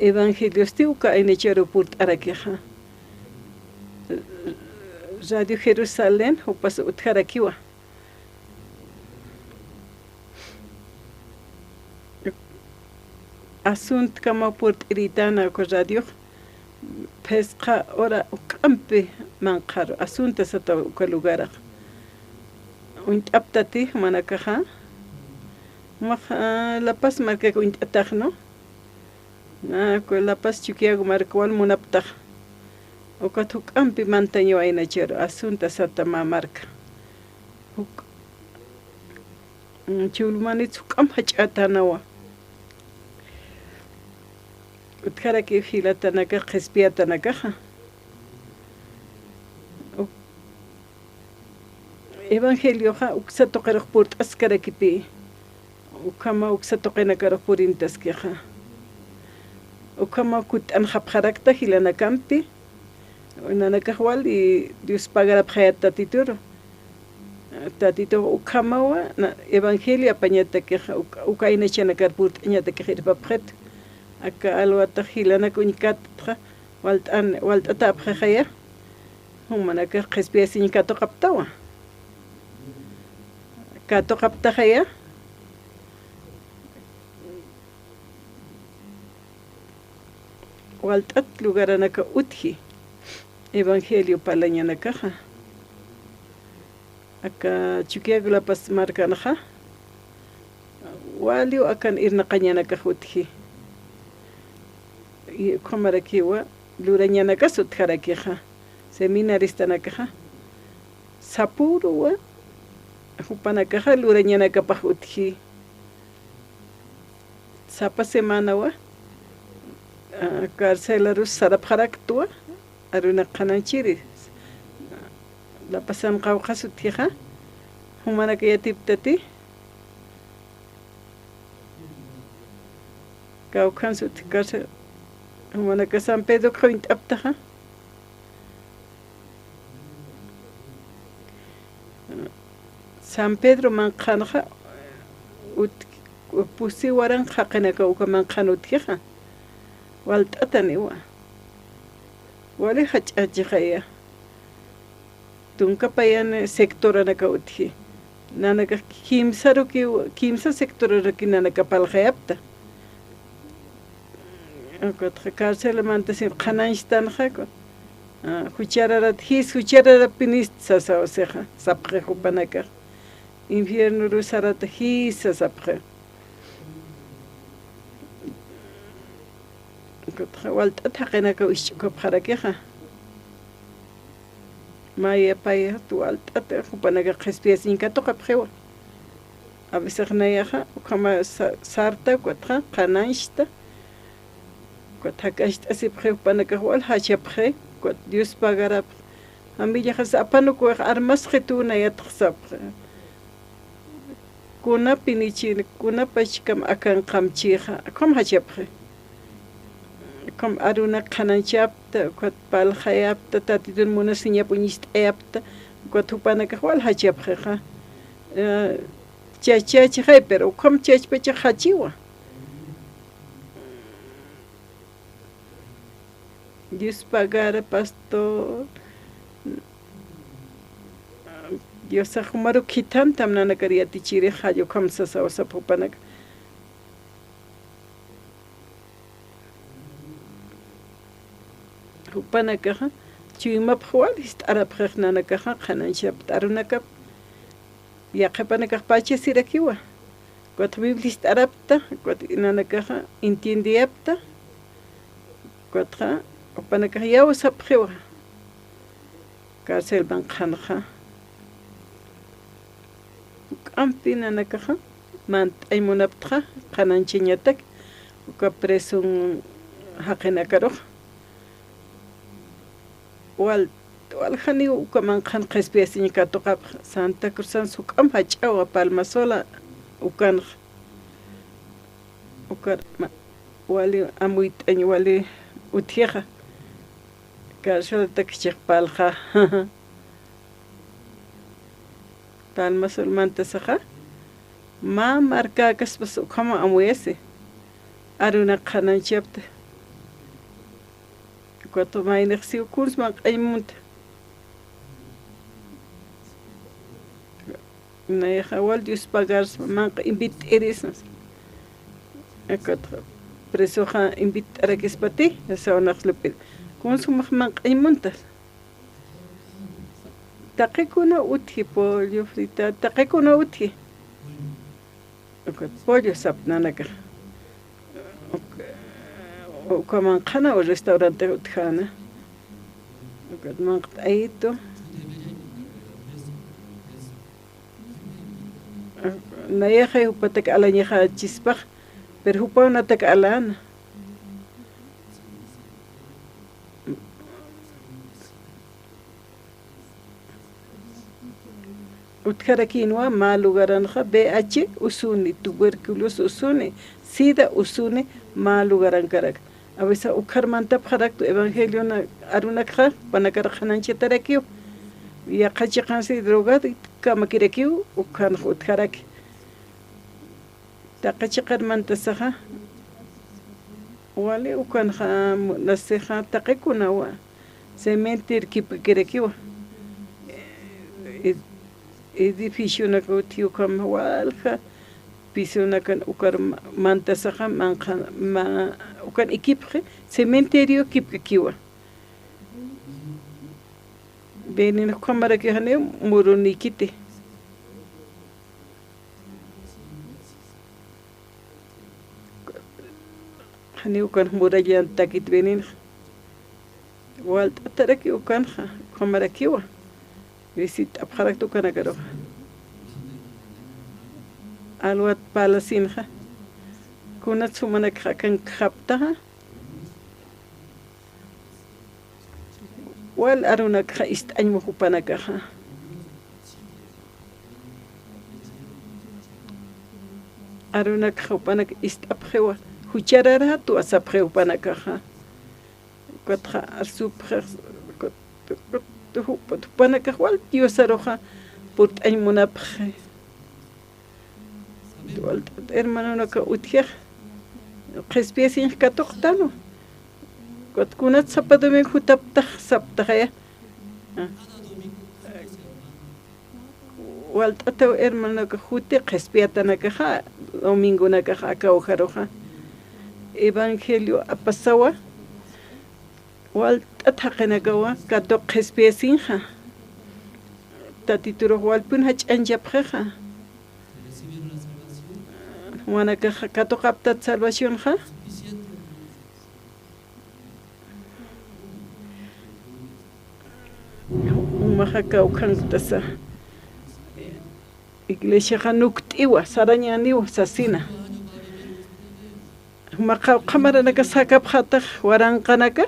Evangeliosti uka aynacharu purt'arakixa. Radio Jerusalén, jupas utjarakiwa. Asuntkaw purt'irïtana uka radiox, phisqa hora juk'ampi manqharu, asunta sata uka lugarax. Uñt'aptati jumanakaxa, jumax, ah, La Paz markak uñt'atax, ¿no? Na, uka La Paz Chukiyawu marka wal munaptax. Ukat juk'ampi mantañaw aynacharu, asunta sata mä marka. Juk-, mm, chulmanits juk'amp jach'ätänawa. Utjarakiw jilatanakax, qhispiyatanakaxa. Uk-, Evangelioxa uksa tuqirux purt'askarakipï. Ukhamaw uksa tuqinakarux purintaskixa. Ukhamaw kutt'anxapxarakta jilanakampi. Nanakax wali Dios pagarapxayät Tatituru. Tatitux ukhamawa, na, evangelio apañatakixa, uk-, uka aynachanakar purt'añatakix irpapxit. Aka alwatax jilanak uñkatxa, walt'an, walt'atäpxixaya. Jumanakax qhispiyasiñ katuqaptawa. Katuqaptaxaya. Walt'at lugaranaka utji. Evangelio parlañanakaxa. Aka Chukiyawu La Paz markanxa. Waliw akan irnaqañanakax utji. Y ukhamarakiwa lurañanakas utjarakixa, seminaristanakaxa. Sapuruwa, jupanakaxa lurañanakapax utji. Sapa semanawa, ah, carcelarus sarapxaraktwa, arunak qhanañchiri. La Pazan qawqhas utjixa, jumanaka yatiptati. Kawkhans utji carcel, jumanaka San Pedro uñt'aptaxa. San Pedro manqhanxa, ut-, pusi waranqa jaqinaka uka manqhan utjixa. Walt'ataniwa. Wali jach'achixaya. Tunka payan sectoranaka utji. Nanakax kimsarukiw, kimsa sectoraruki nanaka parlxayapta. Ukatxa carcelamantasin qhanañchtanxa, ah, juchararat jis, juchararapinist sasaw sixa, sapxi jupanakax. Infiernoru sarata jis sasapxi. Ukatxa walt'at jaqinakaw isch'ukapxarakixa. Mayapayat walt'at jupanakax qhispiyasiñ katuqapxiwa. A veces nayaxa, ukhama sa-, sarta, ukatxa qhanañchta, ukat jak'acht'asipxi jupanakax wal jachapxi, ukat Dios pagarapxi. Familiaxas apanukuwax armasxitu nayatx sapxi. Kunapinichi, kunapachkam akan qamchixa, ukham jachapxi. Ukham arunak qhanañchapta, ukat parlxayapta, Tatitun munasiñap uñist'ayapta, ukat jupanakax wal jachapxixa. Eh, chachachixay, pero ukham chachpachax jachiwa. Dios pagara, pastor. Diosax jumaru khithantam nanakar yatichirix, jall ukham sasaw sapxi jupanaka. Jupanakaxa, chuymapx wal jist'arapxix nanakaxa, qhanañchapta arunakap. Yaqhipanakax pachasirakiwa. Ukatxa Biblia jist'arapta, ukat nanakaxa entiendeyapta. Ukatxa, jupanakax yawsapxiwa. Carcelman qhanxa. Juk'ampi nanakaxa, mant'añ munaptxa, qhanañchañatak, uka preson jaqinakarux. Wal, wal janiw uka manqhan qhispiyasiñ katuqapxa, Santa Cruzan juk'amp jach'awa, Palma Sola ukanxa. Ukar ma-, wali amuyt'añ wali utjixa. Carcelatak chiqpalxa. Palma Sol mantasaxa, mä markäkaspas ukhama amuyasi. Arunak qhanañchapta. Ukatxa maynix siw kuns manq'añ munta. Nayaxa wal Dios pagarsa, manq'a invit'irisna. Ukatxa presoxa invit'arakispati, sawanax lup'ir. Kuns jumax manq'añ munta. Taqikuna utji, pollo frita, taqikuna utji. Ukat pollo sapnanakax. Uk-, ukaman qhanaw restaurante utjäna. Ukat manq't'ayitu. Nayaxay jupatak alañaxächispax, pero jupaw natak aläna. Utjarakïnwa mä lugaranxa V I H usuni, tuberculosis usuni, sida usuni, mä lugarankarak. A veces ukhar mantapxaraktu evangeliona arunakxa, jupanakar qhanañchatarakiw. Yaqha chiqansi droga kamakirakiw, ukhanx utjaraki. Taqi chiqar mantasaxa, wali ukanxa, nasixa, taqikunawa, cementerio kipkakirakiwa. Ed-, edificionaka utji ukham walja pisonakan ukar ma-, mantasaxa, manqha, ma-, ukan ikipxi, cementerio kipkakiwa. Veneno ukhamaraki janiw murunikiti. Janiw ukan murallantakit venenxa. Walt'ataraki ukanxa, ukhamarakiwa. Visit'apxarakta ukanakaruxa. Alwat parlasinxa. Kunats jumanakxa akankxaptaxa. Wal arunakxa ist'añma jupanakaxa. Arunakxa jupanak ist'apxiwa, juchararätwa sapxiw jupanakaxa. Ukatxa arsupxix, ukat, ukat, jup-, jupanakax wal Diosaruxa purt'añ munapxi. Walt'at hermanonaka utjix, qhispiyasiñx katuqtanwa. Ukat kunat sapa domingo jutaptax saptaxaya. Walt'ataw hermanonaka juti qhispiyatanakaxa, domingonakaxa aka ujaruxa. Evangelio apasawa. Walt'at jaqinakawa katuq qhispiyasiñxa. Tatiturux walpun jach'añchapxixa. Jumanakaxa katuqaptat salvacionxa. Jumaxa kawkhanktasa. Iglesiaxa nukt'iwa, sarañäniwa sasina. Jumaxa ukhamaranaka sakapxatax waranqanaka,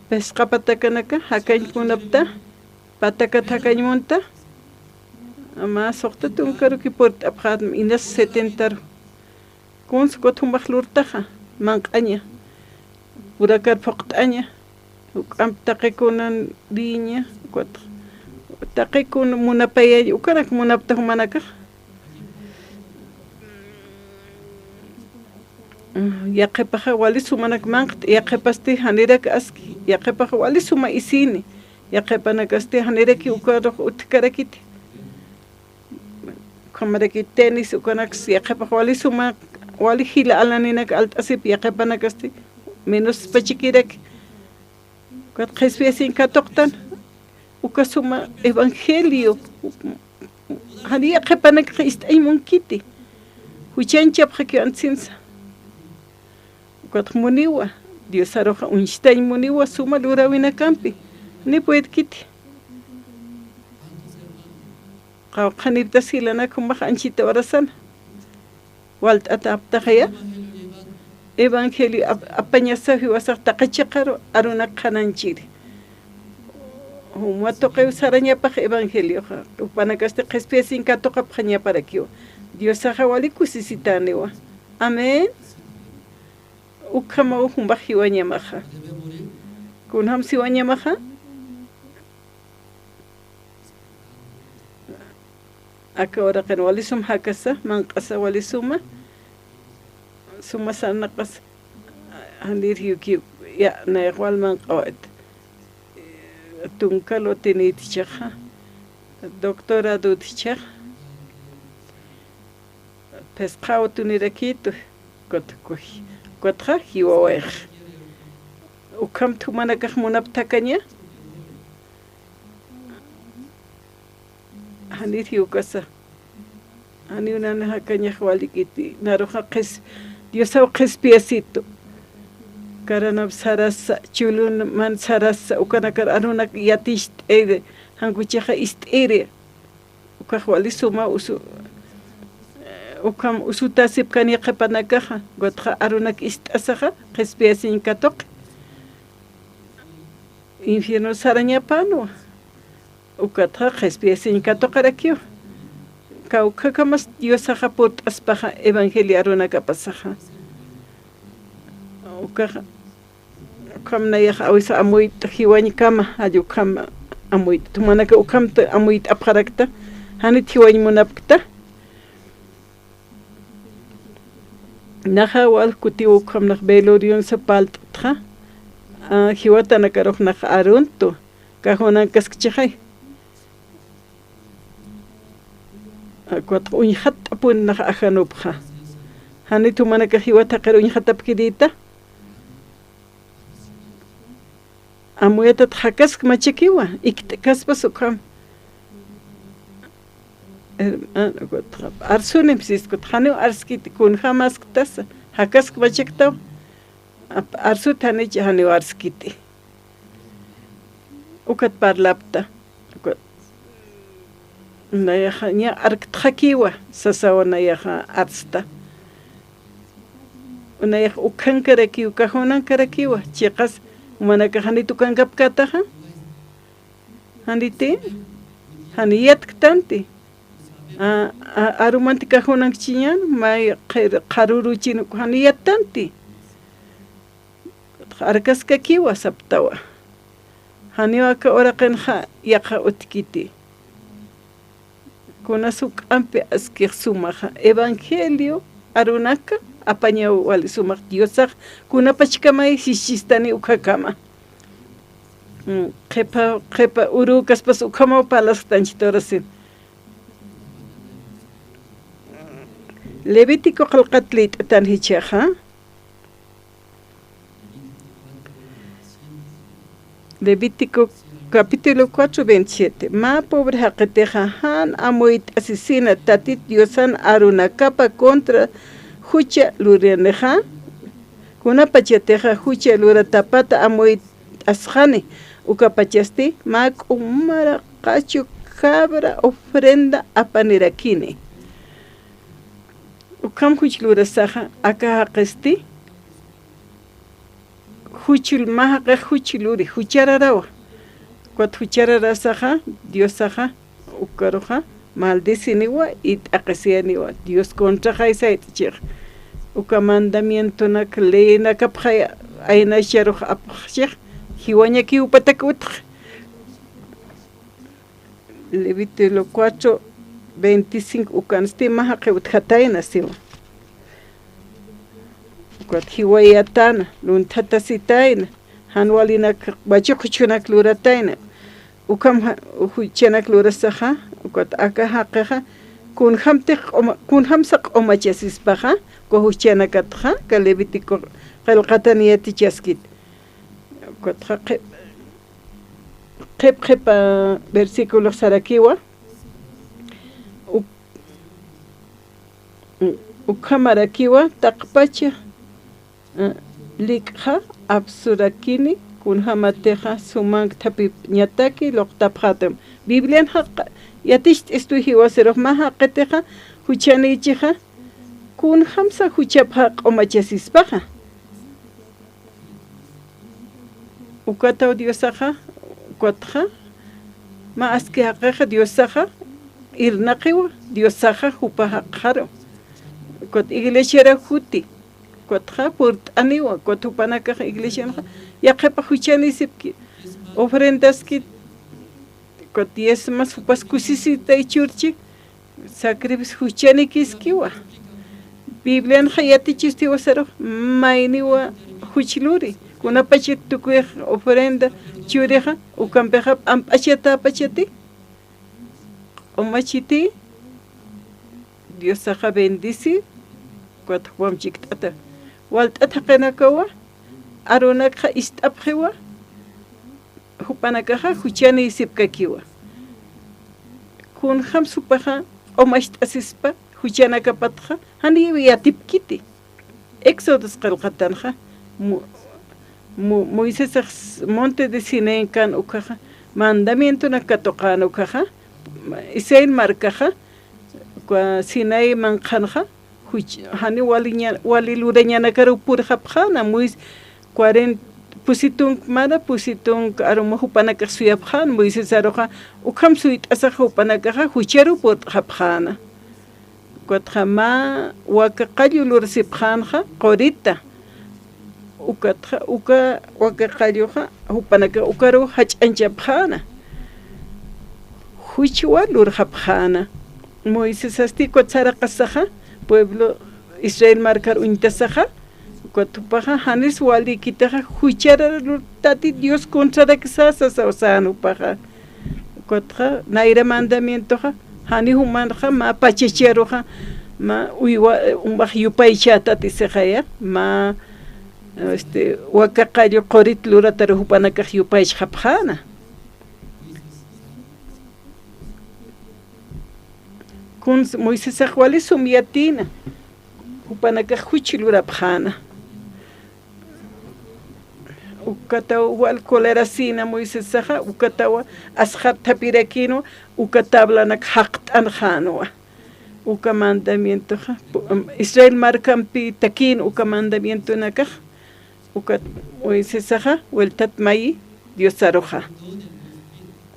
pisqa patakanaka jakañ munapta, patakat jakañ munta, mä suxta tunkaruki purt'apxätma, inas setentaru. Kuns ukat jumax lurtaxa, manq'aña, purakar phuqt'aña, juk'amp taqikunan viña, ukat taqikun munapayañ, ukanak munapta jumanakax. Yaqhipaxa wali sumanak manq'ti, yaqhipasti janirak aski, yaqhipaxa wali suma isini, yaqhipanakasti janiraki ukarux utjkarakiti. Ukhamaraki tenis, ukanaks yaqhipax wali suma, wali jila alaninak alt'asip, yaqhipanakasti menos pachikiraki, Ukat qhispiyasiñ katuqtan, uka suma evangelio, janiya qhipanakax ist'añ munkiti, juchañchapxakiw antsinsa. Ukat muniwa, Diosaruxa uñstañ muniwa suma luräwinakampi, ni puedkiti. Qawqhaniptas jilanak jumax anchhita urasana. Walt'ata aptaxaya. Evangelio ap-, apañasa jiwasax taqi chiqaru arunak qhanañchiri. Juma tuqiw sarañapax evangelioxa. Jupanakasti qhispiyasiñ katuqapxañaparakiwa. Diosaxa wali kusisitäniwa. Amén. Ukhamaw jumax jiwañamaxa. Kunjam siwañamaxa. Aka uraqin wali sum jakasa, manq'asa wali suma, suma sarnaqas, janir yuki, ya, nayax wal manq'awayt. Tunka lotinït jichhaxa, doctoradot jichhaxa, phisqa utunirakitu, ukat kuj-, ukatxa jiwawayx. Ukhamt jumanakax munaptakaña, janir jiwkasa. Janiw nan jakañax walikiti, naruxa qhis-, Diosaw qhispiyasitu. Karanap sarasa, chulun man sarasa, ukanakar arunak yaticht'iri, jan kuchixa ist'iri. Ukax wali suma usu-, ukham usutasipkani qhipanakaxa, ukatxa arunak ist'asaxa, qhispiyasiñ katuqi. Infierno sarañapanwa. Ukatxa qhispiyasiñ katuqarakiwa. Kawkhakamas Diosaxa purt'aspaxa evangelio arunakapasaxa. Ukaxa, ukham nayax awisa amuyt'a jiwañkama, jall ukham amuyt'a. Jumanaka ukhamt amuyt'apxarakta, janit jiwañ munapkta. Naxa wal kutiw ukham nax velorionsa parlt'txa, a, jiwatanakarux nax aruntu, cajonankaskchixay. Ukat uñxatt'apun nax ajanupxa. Janit jumanakax jiwat jaqir uñxatapkirïta. Amuyatat jakask machakiwa, ikt'kaspas ukham. Hermano, ukat arsunim siskut, janiw arskiti, kunjam asktasa, jakask machaktaw, ap-, arsut janich janiw arskiti. Ukat parlapta. Ukat nayaxa ña arktxakiwa, sasawa nayaxa arsta. Nayax ukhankarakiw, cajonankarakiwa, chiqas jumanakax janit ukankapkätaxa. Janiti, jani yatktanti. A, a, arumanti cajonankchiñan, may qhir-, qharüruchin, jani yattanti. Arkaskakiwa saptawa. Janiw aka uraqinxa yaqha utjkiti. Kunas juk'ampi askix sumaxa. Evangelio arunaka apañaw wali sumax Diosax kunapachkamay sischistani ukakama. Mm, qhipa, qhipa urükaspas ukhamaw parlasktanchit urasin. Levítico qillqat liyt'atan jichhaxa. Levítico capítulo cuatro, veintisiete. Mä pobre jaqitixa jan amuyt'asisina Tatit Diosan arunakapa contra jucha luranixa, kunapachatixa jucha luratapata amuyt'asxani, ukapachasti mä k'umaraqachu cabra ofrenda apanirakini. Ukham juch lurasaxa, aka jaqisti, juch, mä jaqix juch luri, juchararawa. Ukat juchararasaxa, Diosaxa, ukaruxa, maldeciniwa, y t'aqhisiyaniwa, Dios contraxay sayt'chix. Uka mandamientonak, leynakapxay, aynacharux apxchix, jiwañakiw jupatak utji. Levítico cuatro, veinticinco, ukansti mä jaqi utjatayna siwa. Ukat jiwayatäna, lunthatasitayna, jan walinak wachuq juchhunak luratayna. Ukham ja-, juchanak lurasaxa, ukat aka jaqixa, kunjamtix q'uma-, kunjamsa q'umachasispaxa, uka juchanakatxa, aka Levítico qillqatan yatichaskit. Ukat jaqi-, Qhip qhipa versiculox sarakiwa, uk-, ukhamarakiwa, taqpacha, eh, lik'xa apsurakini, kunjamatixa sumank thapipñataki luqtapxätam. Biblian jaq-, yaticht'istu jiwasirux mä jaqitixa, juchanïchixa, kunjamsa juchapxa q'umachasispaxa. Ukataw Diosaxa, ukatxa, mä aski jaqixa Diosaxa, irnaqiwa, Diosaxa jupa jaqxaru. Ukat iglesiara juti, ukatxa purt'aniwa, ukat jupanakax iglesianxa, yaqhipax juchanïsipki, ofrendaski, ukat diezmas jupas kusisitay churchi, sacrificio juchanikiskiwa. Biblianxa yatichistiwa sarux, mayniwa juch luri. Kunapachat tukuyx ofrenda churixa, ukampixa p'amp'achatäpachati. Q'umachiti, Diosaxa bendeci, ukat jupam chikt'ata. Walt'at jaqinakawa, arunakxa ist'apxiwa, jupanakaxa juchanïsipkakiwa. Kunjams jupaxa q'umacht'asispa juchanakapatxa, janiw yatipkiti. Éxodos qillqatanxa, Mo-, Mo-, Moisesax monte de Sinaí kan ukhaxa, mandamientonak katuqän ukhaxa, Israel markaxa, uka Sinaí manqhanxa, juch-, jani wali ña-, wali lurañanakaruw purxapxäna, Mois-, cuarenta, pusi tunka mara, pusi tunka aruma jupanakax suyapxäna, Moisesaruxa, ukham suyt'asaxa jupanakaxa, jucharuw purt'xapxäna. Ukatxa mä waka qallu lurasipxänxa, qurita. Ukatxa, uka waka qalluxa, jupanakax ukaruw jach'añchapxäna. Juchwa lurxapxäna. Moisesasti ukat saraqasaxa, pueblo Israel markar uñtasaxa, ukat jupaxa, janis walïkitaxa, jucharar lur-, Tati Dios contrarakisa sasaw sän jupaxa. Ukatxa, nayra mandamientoxa, jani jumanxa, mä pachacharuxa, mä uywa, umax yupaychätati sixaya, mä, este, waka qallu qurit lurataru jupanakax yupaychxapxäna. Kuns Moisesax wali sum yatïna, jupanakax juch lurapxäna. Ukataw wal colerasïna Moisesaxa, ukatawa asxar thapirakïnwa, uka tablanak jaqt'anxänwa. Uka mandamientoxa, pu-, Israel markampi takïn uka mandamientonakax, ukat Moisesaxa, vueltat mayi Diosaruxa.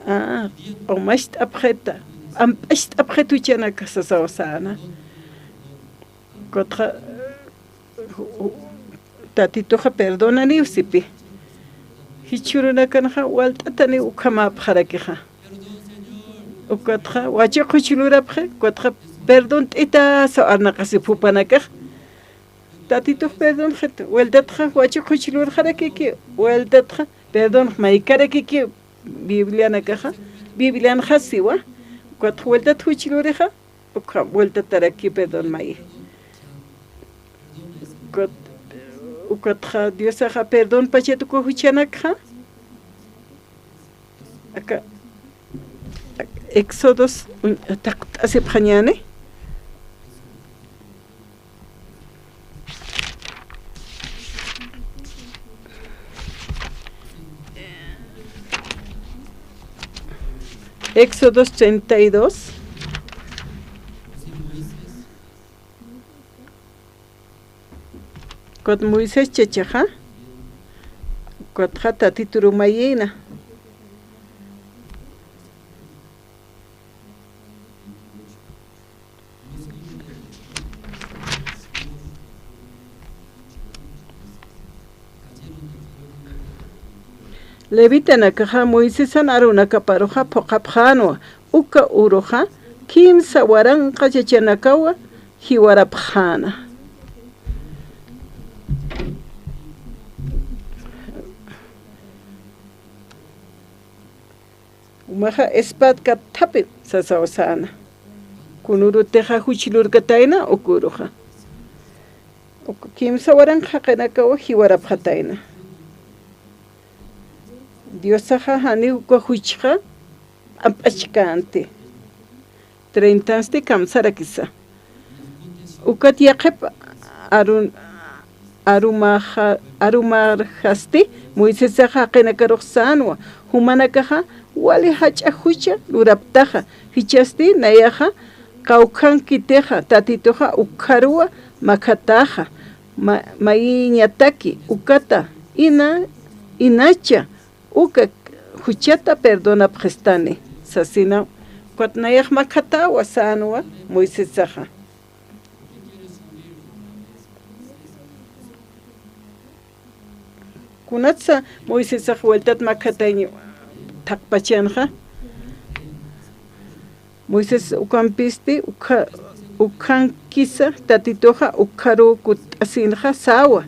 Ah, q'umacht'apxita, p'amp'acht'apxit juchanakax sasaw säna. Ukatxa, Tatituxa perdonaniw sipi. Jichhürunakanxa walt'ataniw ukhamäpxarakixa. Ukatxa, wachiq juch lurapxi, ukatxa, perdont'ita saw arnaqasip jupanakax. Tatitux perdonxit, vueltatxa, wachiq juch lurxarakiki, vueltatxa, perdonx maykarakiki, Biblianakaxa, Biblianxa siwa, ukatxa, vueltat juch lurixa, Ukxa vueltataraki perdón mayi. Ukat, ukatxa Diosaxa perdón pachat uka juchanakxa. Aka, Éxodos, un, taqt'asipxañäni. Éxodos treinta y dos. Ukat Moisés chachaxa, ukatxa Tatituru mayïna. Levitanakaxa Moisesan Aaronakaparuxa phuqhapxänwa, uka uruxa kimsa waranqa chachanakawa jiwarapxäna. Umaxa espadka thapin sasaw säna. Kunürutixa juch lurkatayna uk uruxa. Uk kimsa waranqa jaqinakaw jiwarapxatayna. Diosaxa janiw uka juchxa p'amp'achkänti. Treintansti kamsarakisa. Ukat yaqhip arun-, arumaxa-, arumarjasti Moisesaxa jaqinakarux sänwa, jumanakaxa wali jach'a jucha luraptaxa, jichhasti nayaxa kawkhankitixa Tatituxa ukkharuwa makhatäxa, ma-, mayiñataki ukata ina-, inacha uka juchata perdonapxistani, sasina, ukat nayax makhatäwa sänwa Moisesaxa. Kunatsa Moisesax vueltat makhatañ thaqpachanxa. Moisés ukampisti, ukha-, ukhankisa Tatituxa ukkharuw kutt'asinxa säwa.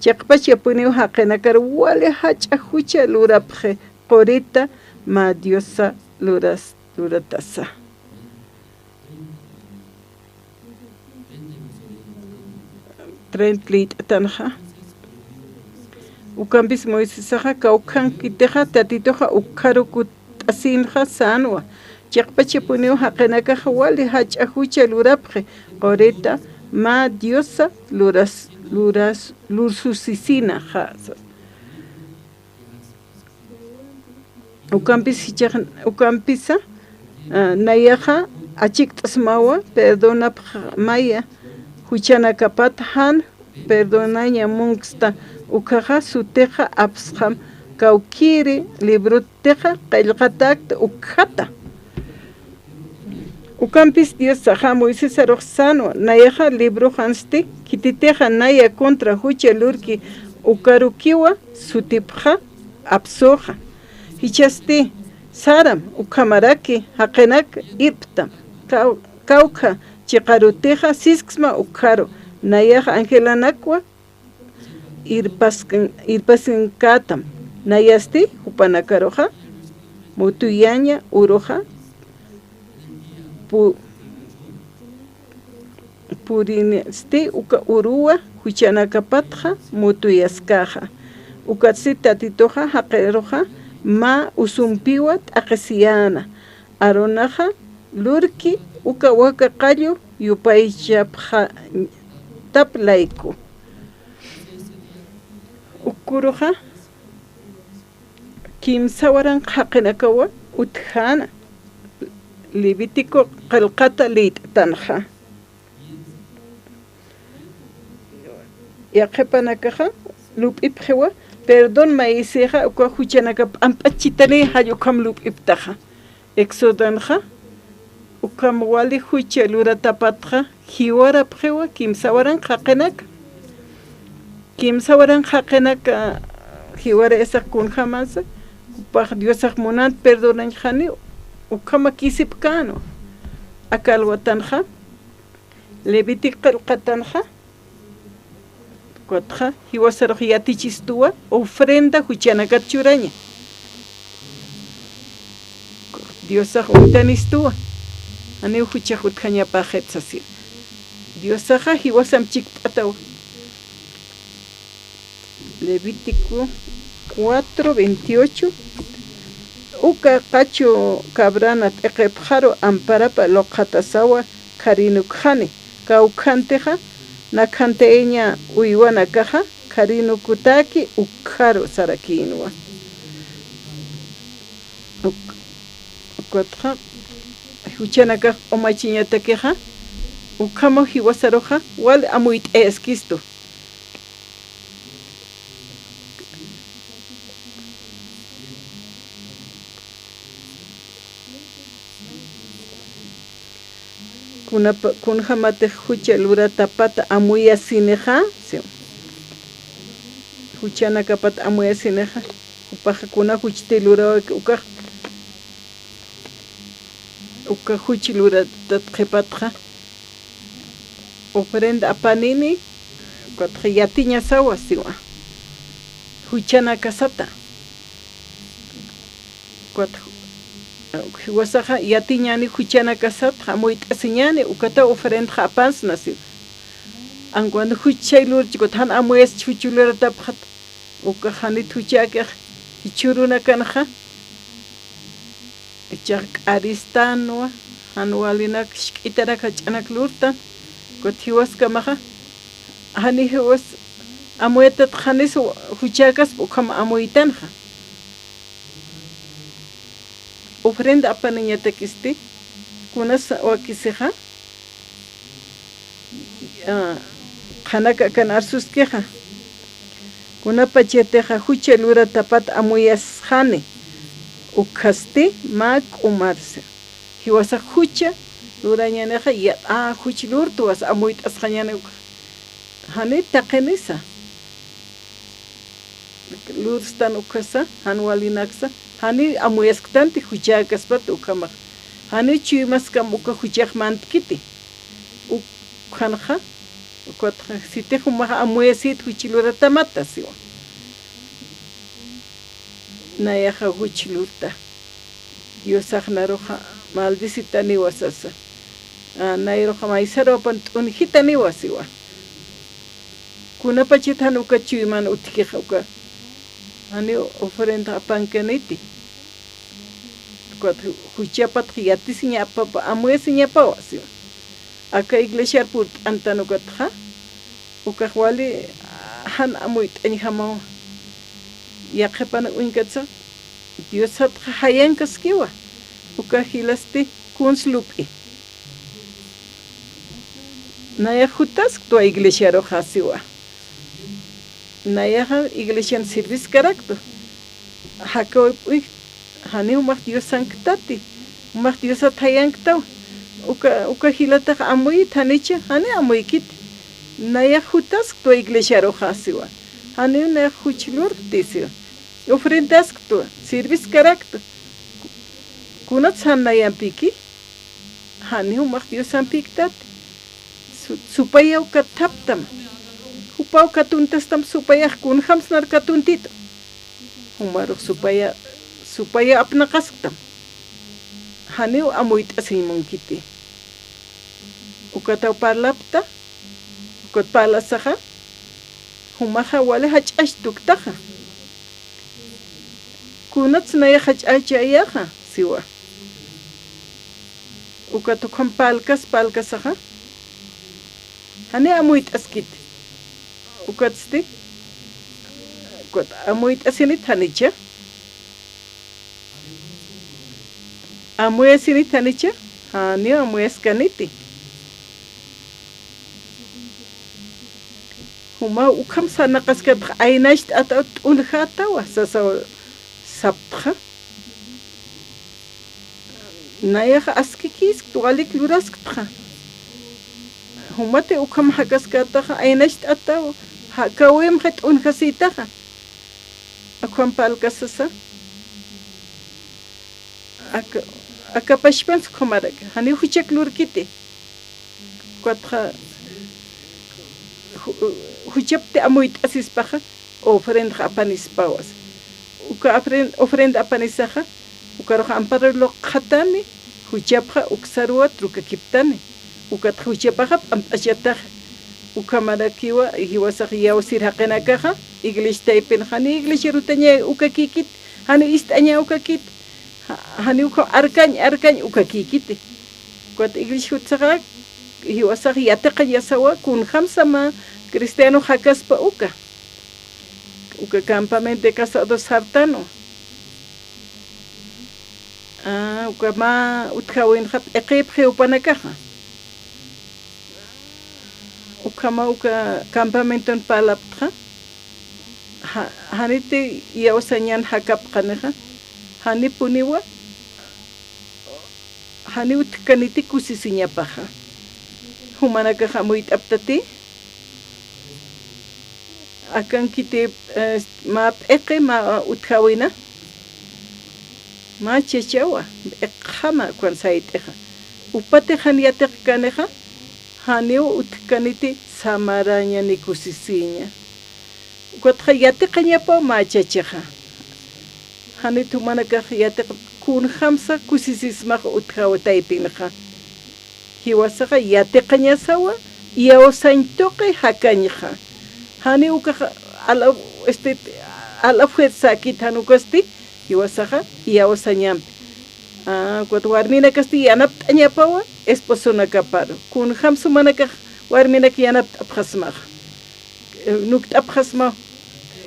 Chiqpachapuniw jaqinakar wali jach'a jucha lurapxi qurita mä Diosa luras-, luratasa. Treinta liyt'atanxa. Ukampis Moisesaxa kawkhankitixa Tatituxa ukkharuw kutt'asinxa sänwa. Chiqpachapuniw jaqinakaxa wali jach'a jucha lurapxi qurita mä Diosa luras-, luras-, lursusisinaxa. Ukampis jichhax, ukampisa, ah, nayaxa achikt'asmawa, perdonapxmaya, juchanakapat jan perdonaña munksta, ukhaxa sutixa apsxam kawkïri librottixa qillqatäkta ukkhata. Ukampis Diosaxa Moisesarux sänwa, nayaxa libroxansti, khititixa naya contra jucha lurki ukarukiwa sutipxa apsuxa. Jichhasti saram, ukhamaraki jaqinak irptam, kaw-, kawkha chiqarutixa sisksma ukkharu, nayax angelanakwa irpaskin-, irpaskinkätam. Nayasti jupanakaruxa mutuyaña uruxa pu-, purinisti uka uruwa juchanakapatxa mutuyaskäxa. Ukatsti Tatituxa jaqiruxa mä usumpiwa t'aqhisiyäna. Aaronaxa lurki uka waka qallu yupaychapxatap layku. Ukkuruxa kimsa waranqa jaqinakawa utjäna. Levítico qillqata liyt'atanxa. Yaqhipanakaxa lup'ipxiwa, perdón mayisixa uka juchanaka p'amp'achitani jall ukham lup'iptaxa. Éxodanxa, ukham wali jucha luratapatxa, jiwarapxiwa kimsa waranqa jaqinaka. Kimsa waranqa jaqinaka jiwarayasax kunjamasa, jupax Diosax munant perdonañxani, ukhamakisipkänwa. Aka alwatanxa, Levítico qillqatanxa, ukatxa jiwasarux yatichistuwa, ofrenda juchanakat churaña. Diosax uñtanistuwa, janiw juchax utjañapäxit sasi. Diosaxa jiwasam chikt'atawa. Levítico cuatro veintiocho. Uka qachu cabrana t'iqipxaru amparapa luqjatasawa kharinukxani, kawkhantixa nakhantayaña uywanakaxa kharinukutäki ukkharu sarakïnwa. Uk-, ukatxa juchanakax umachiñatakixa, ukhamaw jiwasaruxa wal amuyt'ayaskistu. Kunapa-, kunjamatix jucha luratapata amuyasinixa, si. Juchanakapata amuyasinixa, jupaxa kuna juchti lurawaki ukax, uka juch luratat qhipatxa, ofrenda apanini, ukatxa yatiñasawa siwa. Juchanakasata. Ukatxa, jiwasaxa yatiñäni juchanakasatxa, amuyt'asiñäni, ukata ofrendaxa apansna siwa. Ankuan juch chay lurchi, ukat jan amuyaschi juch luratapxat, ukax janit juchäkix, Jichhürunakanxa, jichhax k'aristanwa, jan walinak, jisk'itanak jach'anak lurtan, ukat jiwaskamaxa, jani jiwas amuyatat, janis juchäkaspa ukham amuytanxa. Ofrenda apaniñatakisti, kunas wakisixa, a, qhanakakan arsuskixa. Kunapachatixa jucha luratapat amuyasxani, ukasti mä k'umarsi. Jiwasax jucha lurañanixa, ya, a, juch lurtwas amuyt'asxañani ukxa. Jani taqinisa. Lurstan ukasa, jan walinaksa, jani amuyasktanti juchäkaspat ukhamax. Jani chuymaskam uka juchax mantkiti. Ukhanxa, ukatxa, sitix jumax amuyasït juch luratamata siwa. Nayaxa juch lurta. Diosax naruxa maldicitaniwa sasa. A, nayruxa maysaruw apan t'unjitaniwa siwa. Kunapachat jan uka chuyman utjkixa uka. Janiw ofrenda apankaniti. Ukat ju-, juchapatx yatisiñapa, amuyasiñapawa siwa. Aka iglesiar purt'antan ukatxa. Ukax wali jan amuyt'añjamawa. Yaqhipan uñkatsa, Diosatxa jayankaskiwa. Uka jilasti kuns lup'i. Nayax jutasktwa iglesiaruxa siwa. Nayaxa iglesian serviskaraktu. Jakawip'uy, jani jumax Diosanktati. Jumax Diosat jayanktaw. Uka, uka jilatax amuyit, janicha, jani amuykit. Nayax jutasktwa iglesiaruxa siwa. Janiw nayax juch lurti siwa. Ofrendasktwa, serviskaraktu. Kunats jan nayampiki. Jani jumax Diosampïktat. Su-, supayaw kathaptam. Jupaw katuntastam supayax kunjamsnar katuntitu. Jumarux supaya, supaya apnaqasktam. Janiw amuyt'asiñ munkiti. Ukataw parlapta, ukat parlasaxa, jumaxa wali jach'ax tuktaxa. Kunats nayax jach'achayaxa, siwa. Ukat ukham parlkas, parlkasaxa. Jani amuyt'askit. Ukatsti. Ukat amuyt'asinit janicha. Amuyasinit janicha. Janiw amuyaskaniti. Juma ukham sarnaqaskatxa aynacht'ataw t'unjätawa, sasaw saptxa. Nayax askikïskta, walik lurasktxa. Jumati ukham jakaskätaxa, aynacht'ataw, jakawimxa t'unjasïtaxa. Ukham parlkasasa. Aka, aka pachpans ukhamaraki. Janiw juchak lurkiti. Ukatxa, ju-, juchapti amuyt'asispaxa, ofrendax apanispawas. Uka ofren-, ofrenda apanisaxa, ukarux amparo luqxatani, juchapxa uksaruwa trukakiptani. Ukatxa juchapaxa p'amp'achataxa. Ukhamarakiwa, jiwasax iyawsir jaqinakaxa, iglesia taypin jani iglesiarutaña ukakïkit, jani ist'aña ukakit, ja-, jani uka arkañ, arkañ ukakïkiti. Ukat iglesia jutsaxa, jiwasax yatiqañasawa, kunjamsa mä cristiano jakaspa uka. Uka campamento de casados sartano. A, uka mä utjäwinxa p'iqipxi jupanakaxa. Ukhama uka campamenton parlaptxa, ja-, janiti iyawsañan jakapxanixa, janipuniwa, janiw utjkaniti kusisiñapaxa. Jumanakax amuyt'aptati, akankiti, eh, mä p'iqi, mä utjäwina, mä chachawa, p'iqjama ukan sayt'ixa. Upatix jan yatiqkanixa, janiw utjkaniti samaraña ni kusisiña. Ukatxa yatiqañapaw mä chachaxa. Janit jumanakax yatiq kunjamsa kusisismax utjäwi taypinxa. Jiwasaxa yatiqañasawa, iyawsañ tuqi jakañxa. Jani ukax ala-, este, a la fuerzakit jan ukasti, jiwasaxa iyawsañampi. Ah, ukat warminakasti yanapt'añapawa esposonakaparu. Kunjam sumanakax warminak yanapt'apxasmaxa. Eh, nukt'apxasma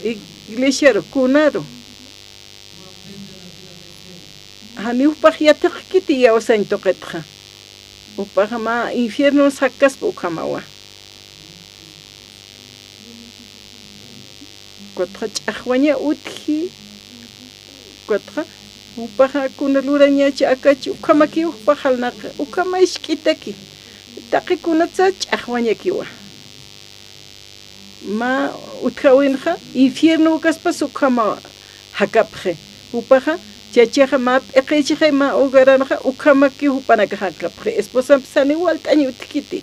iglesiaru, kunaru. Janiw jupax yatiqkiti iyawsañ tuqitxa. Jupaxa mä infiernon sakkaspa ukhamawa. Ukatxa ch'axwaña utji. Ukatxa jupaxa kuna lurañachi akachi ukhamakiw jupax jalnaqi. Ukhama isk'itaki. Taqi kunatsa ch'axwañakiwa. Mä utjäwinxa infierno ukaspas ukhama jakapxi. Jupaxa chachaxa mä p'iqichixi mä hogaranxa ukhamaki jupanakax jakapxi. Esposampi sani walt'añ utjkiti.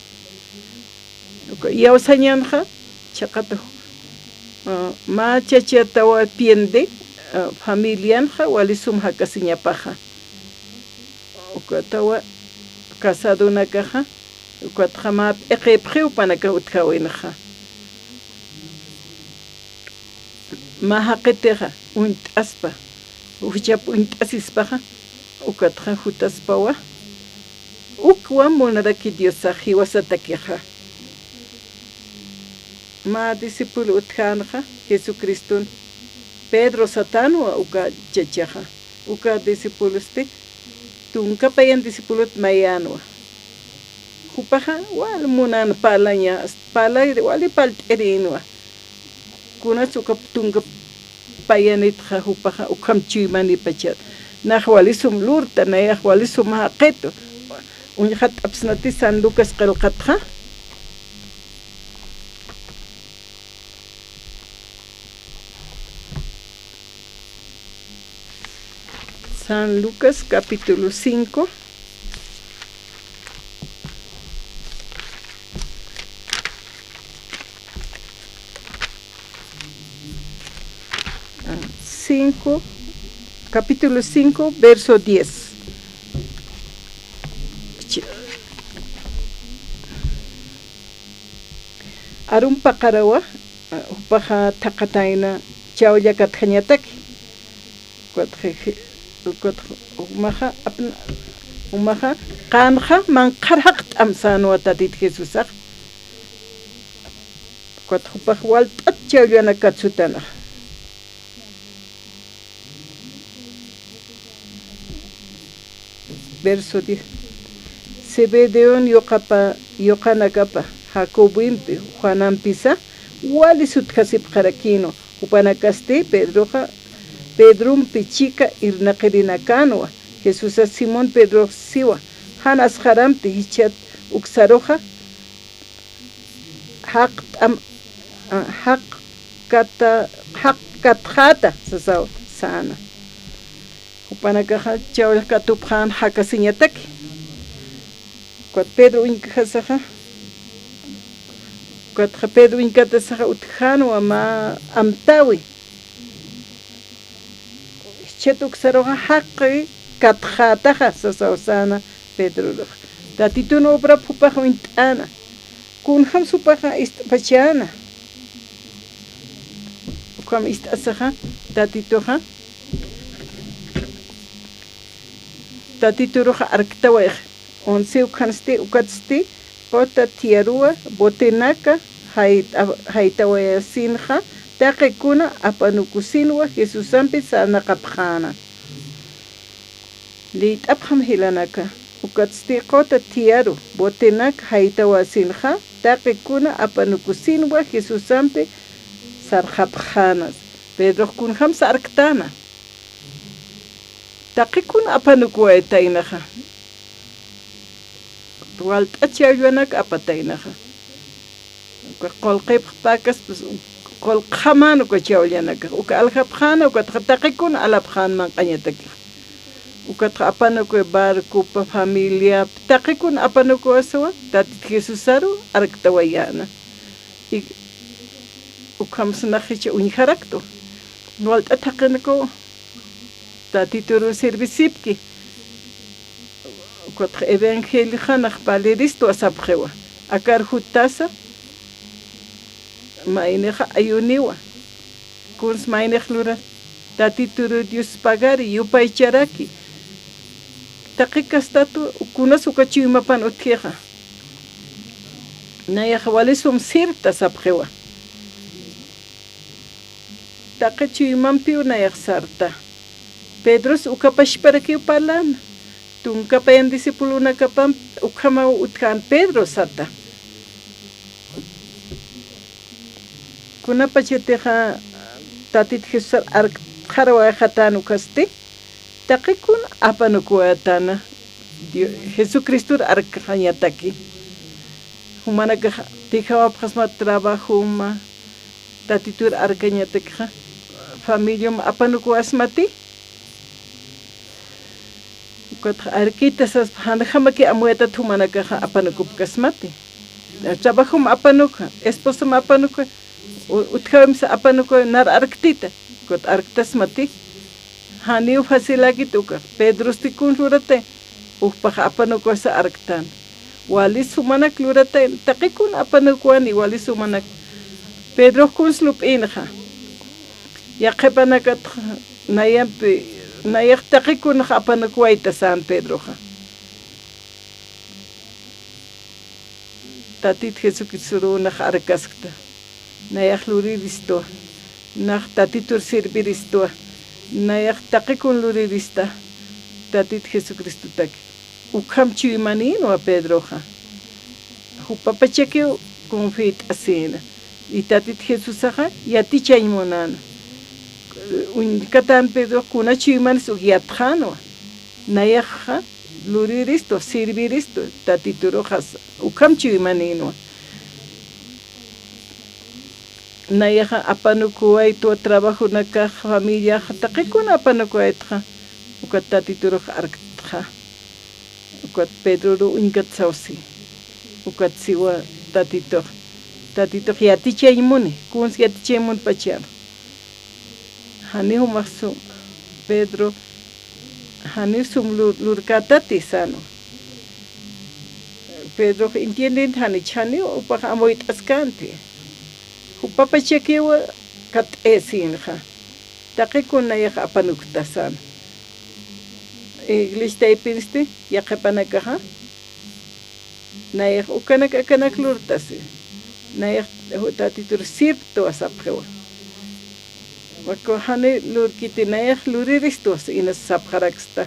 Uka iyawsañanxa chiqatu, ah, mä chachatawa piende, ah, familianxa wali sum jakasiñapaxa. Ukatawa casadonakaxa, ukatxa mä p'iqipxi jupanakax utjäwinxa. Mä jaqitixa uñt'aspa, juchap uñt'asispaxa, ukatxa jutaspawa, ukwa munaraki Diosax jiwasatakixa. Mä discípulo utjänxa Jesucriston Pedro satänwa uka chachaxa. Uka discípulosti tunka payan discípulot mayänwa. Jupaxa wal munan parlaña, parlari wali parlt'irïnwa. Kunats uka tunka payanitxa jupaxa ukham chuymanipachat. Nax wali sum lurta, nayax wali sum jaqitu. Uñxatt'apxsnati San Lucas qillqatxa. San Lucas capítulo cinco. Ah, cinco, capítulo cinco, verso diez. Ch-, Arum paqarawa, ah, jupaxa thaqhatayna chawlla katjañataki. Ukatxa je-, ukatxa jumaxa apna, jumaxa qanxa manqhar jaqt'am sänwa Tatit Jesusax. Ukatxa jupax walt'at chawllanak katsutanax. Verso diez. Zebedeon yuqapa, yuqanakapa, Jacobimpi, Juanampisa, wali sutjasipxarakïnwa, jupanakasti Pedroxa, Pedrompi chika irnaqirinakanwa. Jesusas Simón Pedrox siwa, jan asxaramti jichhat uksaruxa, jaqt'am, ah, jaqkata, jaqkatxäta sasaw säna. Jupanakaxa chawlla katupxän jakasiñataki. Ukat Pedro uñkasaxa, ukatxa Pedro uñkatasaxa utjänwa mä amtäwi. Jichhat uksaruxa jaqi katxätaxa sasaw säna Pedrorux. Tatitun obrap jupax uñt'äna. Kunjams jupaxa ist'pachäna. Ukham ist'asaxa Tatituxa, Tatituruxa arktawayx. Once ukhansti, ukatsti quta thiyaruwa botenaka jayt'a-, jaytawayasinxa, taqi kuna apanukusinwa Jesusampi sarnaqapxäna. Liyt'apxam jilanaka, ukatsti quta thiyaru botenak jaytawasinxa, taqi kuna apanukusinwa Jesusampi sarxapxäna. Pedrox kunjams arktäna. Taqi kuna apanukuwaytaynaxa. Walt'at chawllanak apataynaxa. Uka qullqipx päkaspas, qullqxamän uka chawllanakax. Uka aljapxäna, ukatxa taqi kuna alapxän manq'añatakix. Ukatxa apanukuwa barcopa, familiapa, taqi kuna apanukuwasawa, Tatit Jesusaru arktawayäna. Y ukhams nax jichha uñjaraktwa. Walt'at jaqinukuwa. Tatituru sirvisipki. Ukatxa evangelioxa nax parliristwa sapxiwa. Akar jutasa, maynixa ayuniwa. Kuns maynix lurat, Tatituru Dios pagari, yupaycharaki. Taqi kastatu, kunas uka chuymapan utjixa. Nayax wali sum sirta sapxiwa. Taqi chuymampiw nayax sarta. Pedros uka pachparakiw parlän. Tunka payan discipulonakapamp ukhamaw utjän Pedro sata. Kunapachatixa Tatit Jesusar arktxarawayxatän ukasti, taqi kun apanukuwayätäna Dio-, Jesucristor arkxañataki. Jumanakax tijawapxasmat trabajoma, Tatitur arkañatakxa, familiam apanukuwasmati. Ukatxa arkita saspa, janjamaki amuytat jumanakaxa apanukupkasmati. Trabajom apanuka, esposom apanuka, u-, utjawimsa apanuka, nar arktita, ukat arktasmati. Janiw facilakit ukax, Pedrosti kun lurata, ukpax apanukuwasa arktän. Walis jumanak lurata, taqi kun apanukuwani, walis jumanak. Pedrox kuns lup'inxa. Yaqhipanakatxa, nayampi, nayax taqi kunxa apanukuwayta sän Pedroxa. Tatit Jesucristoruw nax arkaskta. Nayax luriristwa. Nax Tatitur sirviristwa. Nayax taqi kun lurirista. Tatit Jesucristotaki. Ukham chuymanïnwa Pedroxa. Jupapachakiw confit'asïna. Y Tatit Jesusaxa yatichañ munäna. Uñkatän Pedrox kuna chuymanis uk yatxänwa. Nayaxa luriristwa, sirviristwa, Tatituruxas ukham chuymanïnwa. Nayaxa apanukuwaytwa, trabajonakax, familiax, taqi kun apanukuwaytxa, ukat Tatiturux arktxa. Ukat Pedroru uñkat sawsi. Ukat siwa Tatitux. Tatitux yatichañ muni, kuns yatichañ munpachan. Janiw jumax sum, Pedro, janiw sum lu-, lurkätati sänwa. Pedrox entienden janich, janiw jupax amuyt'askänti. Jupapachakiw kat'ayasinxa. Taqi kun nayax apanukta sän. Iglesia taypinsti, yaqhipanakaxa. Nayax ukanak akanak lurtasi. Nayax Tatitur sirptwa sapxiwa. Waku jani lurkiti nayax luriristwa inas sapxaraksta.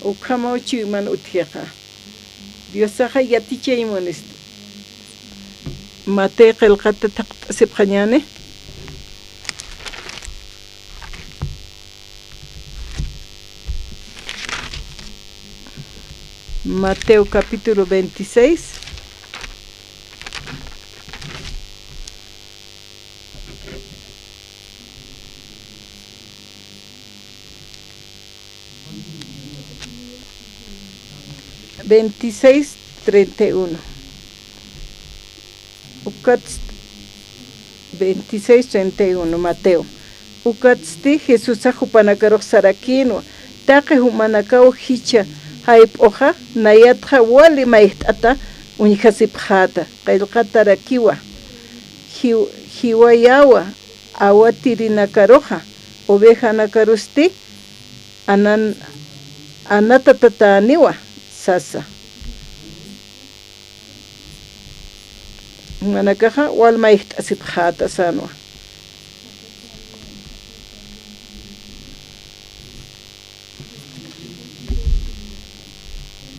Ukhamaw chuyman utjixa. Diosaxa yatichañ munista. Mateo qillqata thaqt'asipxañäni. Mateo capítulo veintiséis. Veintiséis treinta y uno. Ukatsti, veintiséis treinta y uno, Mateo. Ukatsti Jesusax jupanakarux sarakïnwa, taqi jumanakaw jichha jayp'uxa, nayatxa wali mayjt'ata uñjasipxäta, qillqatarakiwa, jiw-, jiwayawa, awatirinakaruxa, ovejanakarusti anan-, anatatatäniwa sasa. Jumanakaxa wal mayjt'asipxäta sänwa.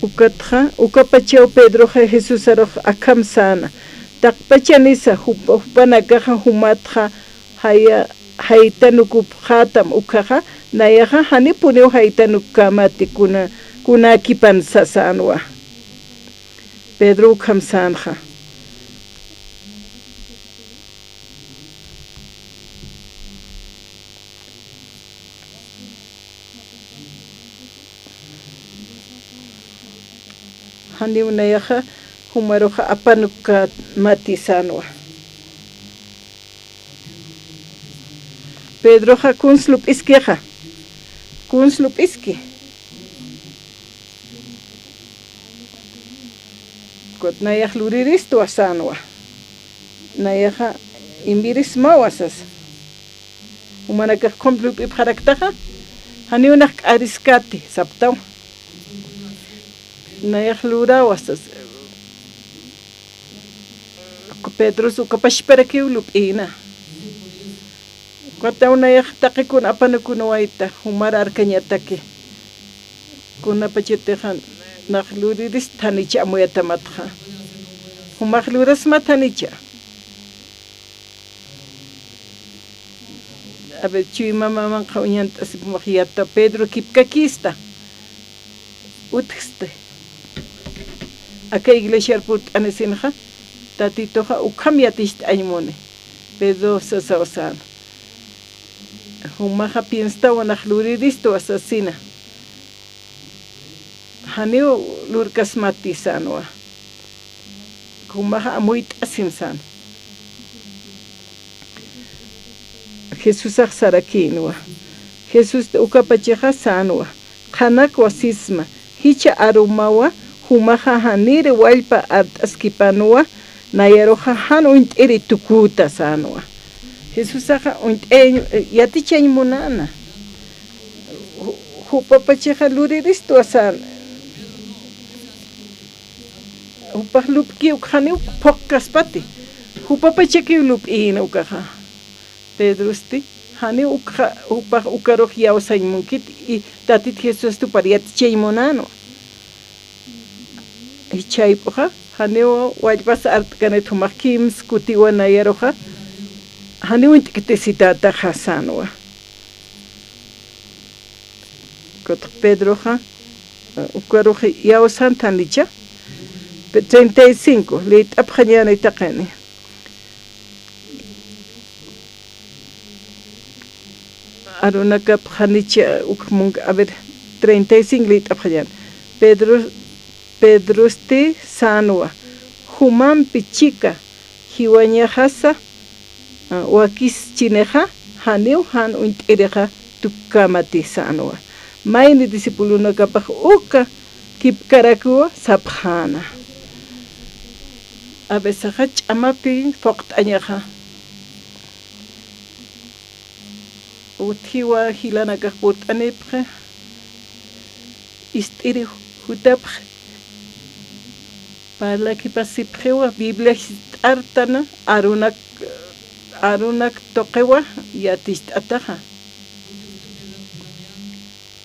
Ukatxa, ukapachaw Pedroxa Jesusarux akham säna. Taqpachanisa jup-, jupanakaxa jumatxa jaya-, jaytanukupxätam ukhaxa, nayaxa janipuniw jaytanukkämati kuna, kunakipan sasänwa. Pedro ukham sänxa. Janiw nayaxa jumaruxa apanukkämati sänwa. Pedroxa kuns lup'iskixa. Kuns lup'iski. Ukat nayax luriristwa sänwa. Nayaxa imbirismawa sasa. Jumanakax ukham lup'ipxaraktaxa, janiw nax k'ariskati, saptaw. Nayax lurawa, sas. Pedros uka pachparakiw lup'ïna. Ukataw nayax taqi kuna apanukunwayta, jumar arkañataki. Kunapachatixa nax luririst janicha amuyatamatxa. Jumax lurasmat janicha. A ver, chuymamamanxa uñant'asipxi, jumax yata Pedro kipkakista. Utjsti. Aka iglesiar purt'anisinxa, Tatituxa ukham yaticht'añ muni. Pedro sasaw sän. Jumaxa pienstawa nax luriristwa sasina. Janiw lurkasmati sänwa. Jumaxa amuyt'asim sän. Jesusax sarakïnwa. Jesusti uka pachaxa sänwa. Qhanakwa sisma, jichha arumawa, jumaxa janir wallpa art'askipanwa, nayaruxa jan uñt'iri tuküta sänwa. Jesusaxa uñt'ayañ, yatichañ munäna. Ju-, jupa pachaxa luriristwa sän. Jupax lup'ki uk janiw phuqkaspati. Jupa pachakiw lup'ïna ukaxa. Pedrosti, janiw ukxa, jupax ukarux iyawsañ munkit, y Tatit Jesusti jupar yatichañ munänwa. Jichhayp'uxa, janiw wallpas art'kanit, jumax kimskutiwa nayaruxa, janiw uñt'ktisitatäxa sänwa. Ukatx Pedroxa, ukarux iyawsant janicha, pe-, treinta y cinco, liyt'apxañäni taqini. Arunakapx janicha uk munk, a ver, treinta y cinco liyt'apxañäni. Pedro, Pedrosti sänwa, jumampi chika jiwañaxasa, a, wakischinixa, janiw jan uñt'irixa tukkämati sänwa. Mayni discipulonakapax uka kipkarakiwa sapxäna. A veces ch'amapi phuqt'añaxa. Utjiwa jilanakax purt'anipxi, ist'iri jutapxi, parlakipasipxiwa, Biblia jist'artana, arunak, arunak tuqiwa yaticht'ataxa.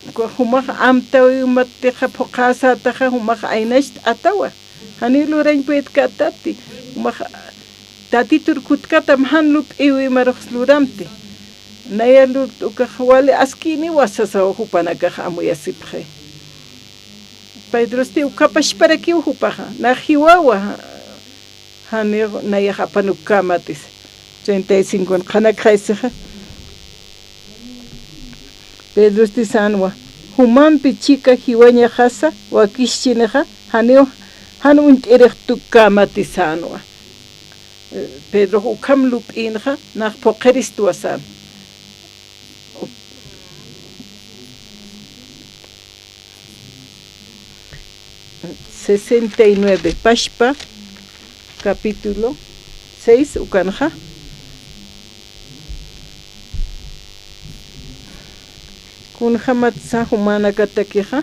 Uka jumax amtäwiw matixa phuqhäsätaxa, jumax aynacht'atawa. Janiw lurañ puyatkätati. Jumax Tatitur kutkatam jan lup'iwi marux luramti. Naya lurta ukax wali askiniwa sasaw jupanakax amuyasipxi. Pedrosti uka pachparakiw jupaxa, nax jiwawa. Janiw nayax apanukkämatis. Treinta y cinco qhanakxaysixa. Pedrosti sänwa, jumampi chika jiwañaxasa wakischinixa, janiw jan uñt'irix tukkämati sänwa. Pedrox ukham lup'ïnxa, nax phuqhiristwa sän. Sesenta y nueve, pachpa, capítulo seis, ukanxa. Kunjamatsa jumanakatakixa,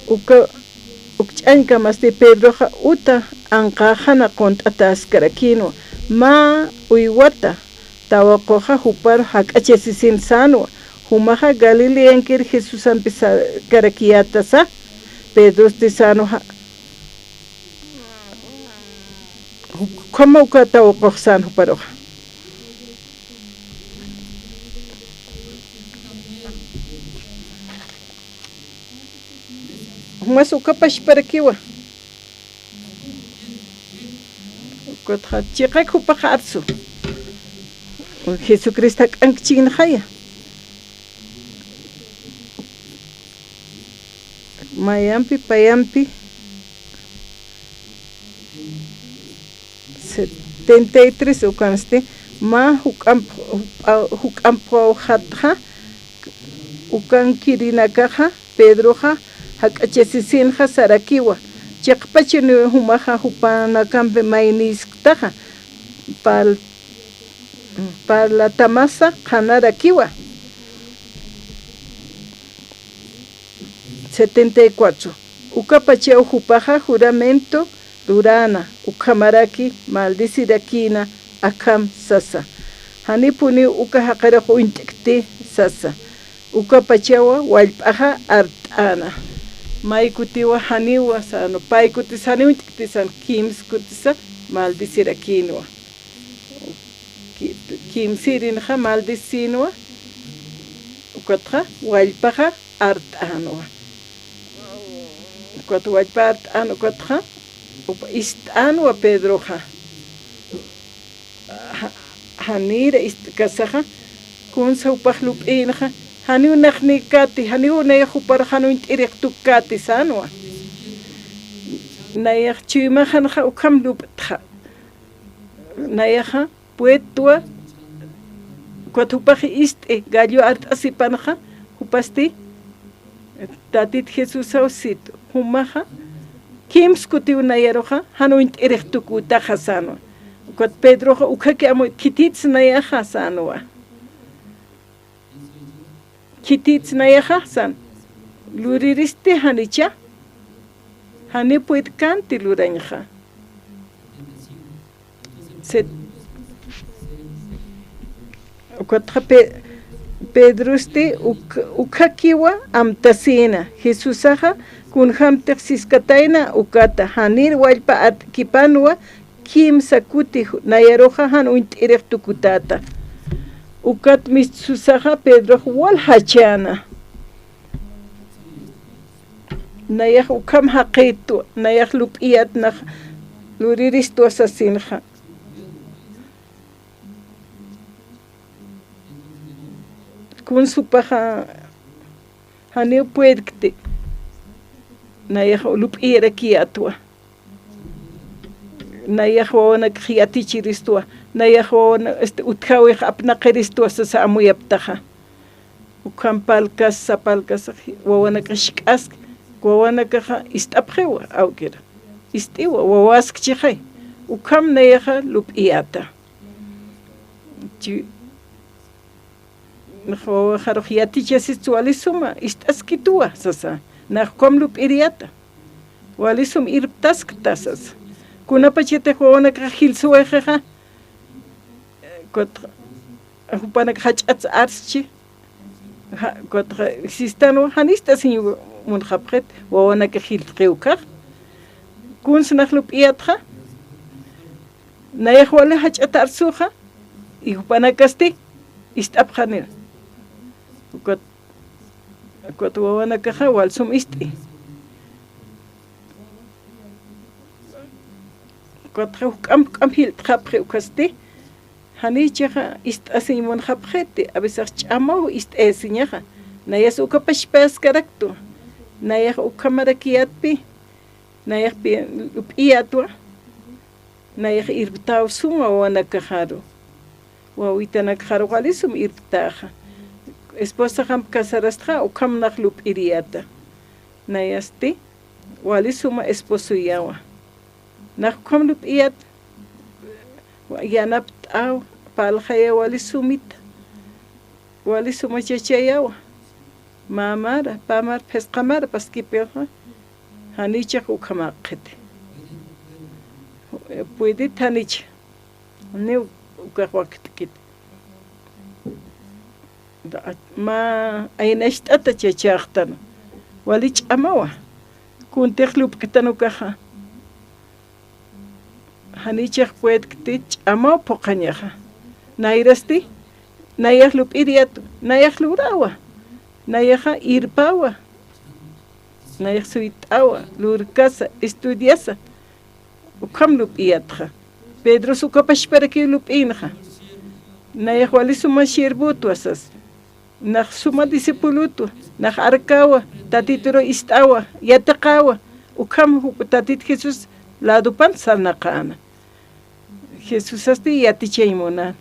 uka, uk ch'añkamasti Pedroxa uta anqäxana qunt'atäskarakïnwa, mä uywata tawaquxa jupar jak'achasisin sänwa, jumaxa Galileankir Jesusampi sarkarakiyätasa. Pedrosti sänwa, ja-, Ukhama uka tawaqux sän juparuxa. Jumas uka pachparakiwa. Ukatxa chiqak jupax arsu. Jesucristo jak'ankchinxaya. Mayampi, payampi. Setenta y tres ukansti, mä juk'amp-, jup'a-, juk'ampxawxatxa, ukankirinakaxa, Pedroxa, jak'achasisinxa sarakiwa, Chiqpachaniw jumaxa jupanakampi maynïsktaxa, pal-, parlatamasa qhanarakiwa. Setenta y cuatro. Ukapachaw jupaxa juramento luräna, ukhamaraki maldecirakïna, akham sasa. Janipuniw uka jaqirux uñt'kti sasa. Ukapachawa wallp'axa art'äna. May kutiwa janiwa sänwa, pay kutis janiw uñt'kti sän, kims kutisa maldecirakïnwa. Ki-, kimsïrinxa maldecïnwa, ukatxa wallpaxa art'änwa. Ukat wallpa art'än ukatxa, upa ist'änwa Pedroxa. Ja-, janïra ist'kasaxa, kunsa jupax lup'ïnxa, janiw naqnïkäti, janiw nayax juparux jan uñt'irix tukäti sänwa. Nayax chuymaxanxa ukham lup'txa. Nayaxa puedtwa, ukat jupax ist'i, gallo art'asipanxa, jupasti, Tatit Jesusaw sit, jumaxa, kims kutiw nayaruxa, jan uñt'irix tukütaxa sänwa. Ukat Pedroxa, ukhaki amuy, khitïts nayaxa sänwa. Khitïts nayaxa sän. Luriristi janicha. Janiw puedkänti lurañxa. Se-, ukatxa Pe-, Pedrosti uk-, ukhakiwa amtasïna. Jesusaxa kunjämtix siskatayna ukata, janir wallpa art'kipanwa kimsa kuti nayaruxa jan uñt'irix tukutäta. Ukat mistusaxa Pedrox wal jachäna. Nayax ukham jaqïtwa, nayax lup'iyät nax luriristwa sasinxa. Kunsa jupaxa janiw puedkti, nayax lup'iyarakiyätwa. Nayax wawanakax yatichiristwa, nayax wawana-, este, utjäwix apnaqiristwa sasa amuyaptaxa. Ukham parlkasa, parlkasa, wawanakax jik'aski, wawanakaxa ist'apxiwa, awkir. Ist'iwa, wawaskchixay. Ukham nayaxa lup'iyäta. Chi-, nax wawaxarux yatichasistwa wali suma, ist'askituwa, sasa. Nax ukham lup'iriyäta. Wali sum irptaskta sasa. Kunapachatix wawanakax jilsuwayixixa, kut-, jupanakax jach'ats arschi, ja-, kut-, sistanwa, jan ist'asiñ munxapxit, wawanakax jiltxiw ukax. Kunsa nax lup'iyätxa, nayax wali jach'at arsuxa, y jupanakasti ist'apxanir. Ukat, ukat wawanakaxa wal sum ist'i. Ukatxa juk'amp juk'amp jiltxapxi ukasti, janichaxa ist'asiñ munxapxiti, a veces ch'amaw ist'ayasiñaxa. Nayas uka pachpaskaraktwa, nayax ukhamarakiyätpi, nayax pi-, lup'iyätwa. Nayax irptäw suma wawanakaxaru. Wawitanakaxaru wali sum irptäxa. Esposaxamp casarastxa ukham nax lup'iriyäta. Nayasti wali suma esposoyawa. Nax ukham lup'iyät, wa-, yanapt'äw, parlxayaw wali sumita. Wali suma chachayawa. Mä mara, pä mara, phisqa mara paskipïxa, janichax ukham jaqxiti. Puedit janicha, janiw ukax wakt'kit. Mä aynacht'ata chachäxtan, wali ch'amawa, kuntix lupktan ukaxa. Janichax puedkti ch'amaw phuqhañaxa. Nayrasti, nayax lup'iriyät, nayax lurawa, nayaxa irpawa, nayax suyt'awa, lurkasa, estudiasa, ukham lup'iyätxa. Pedros uka pachparakiw lup'inxa. Nayax wali suma siervotwa sas. Nax suma discipulotwa, nax arkawa, Tatituru ist'awa, yatiqawa, ukham jup-, Tatit Jesús ladopan sarnaqäna. Jesusasti yatichañ munän.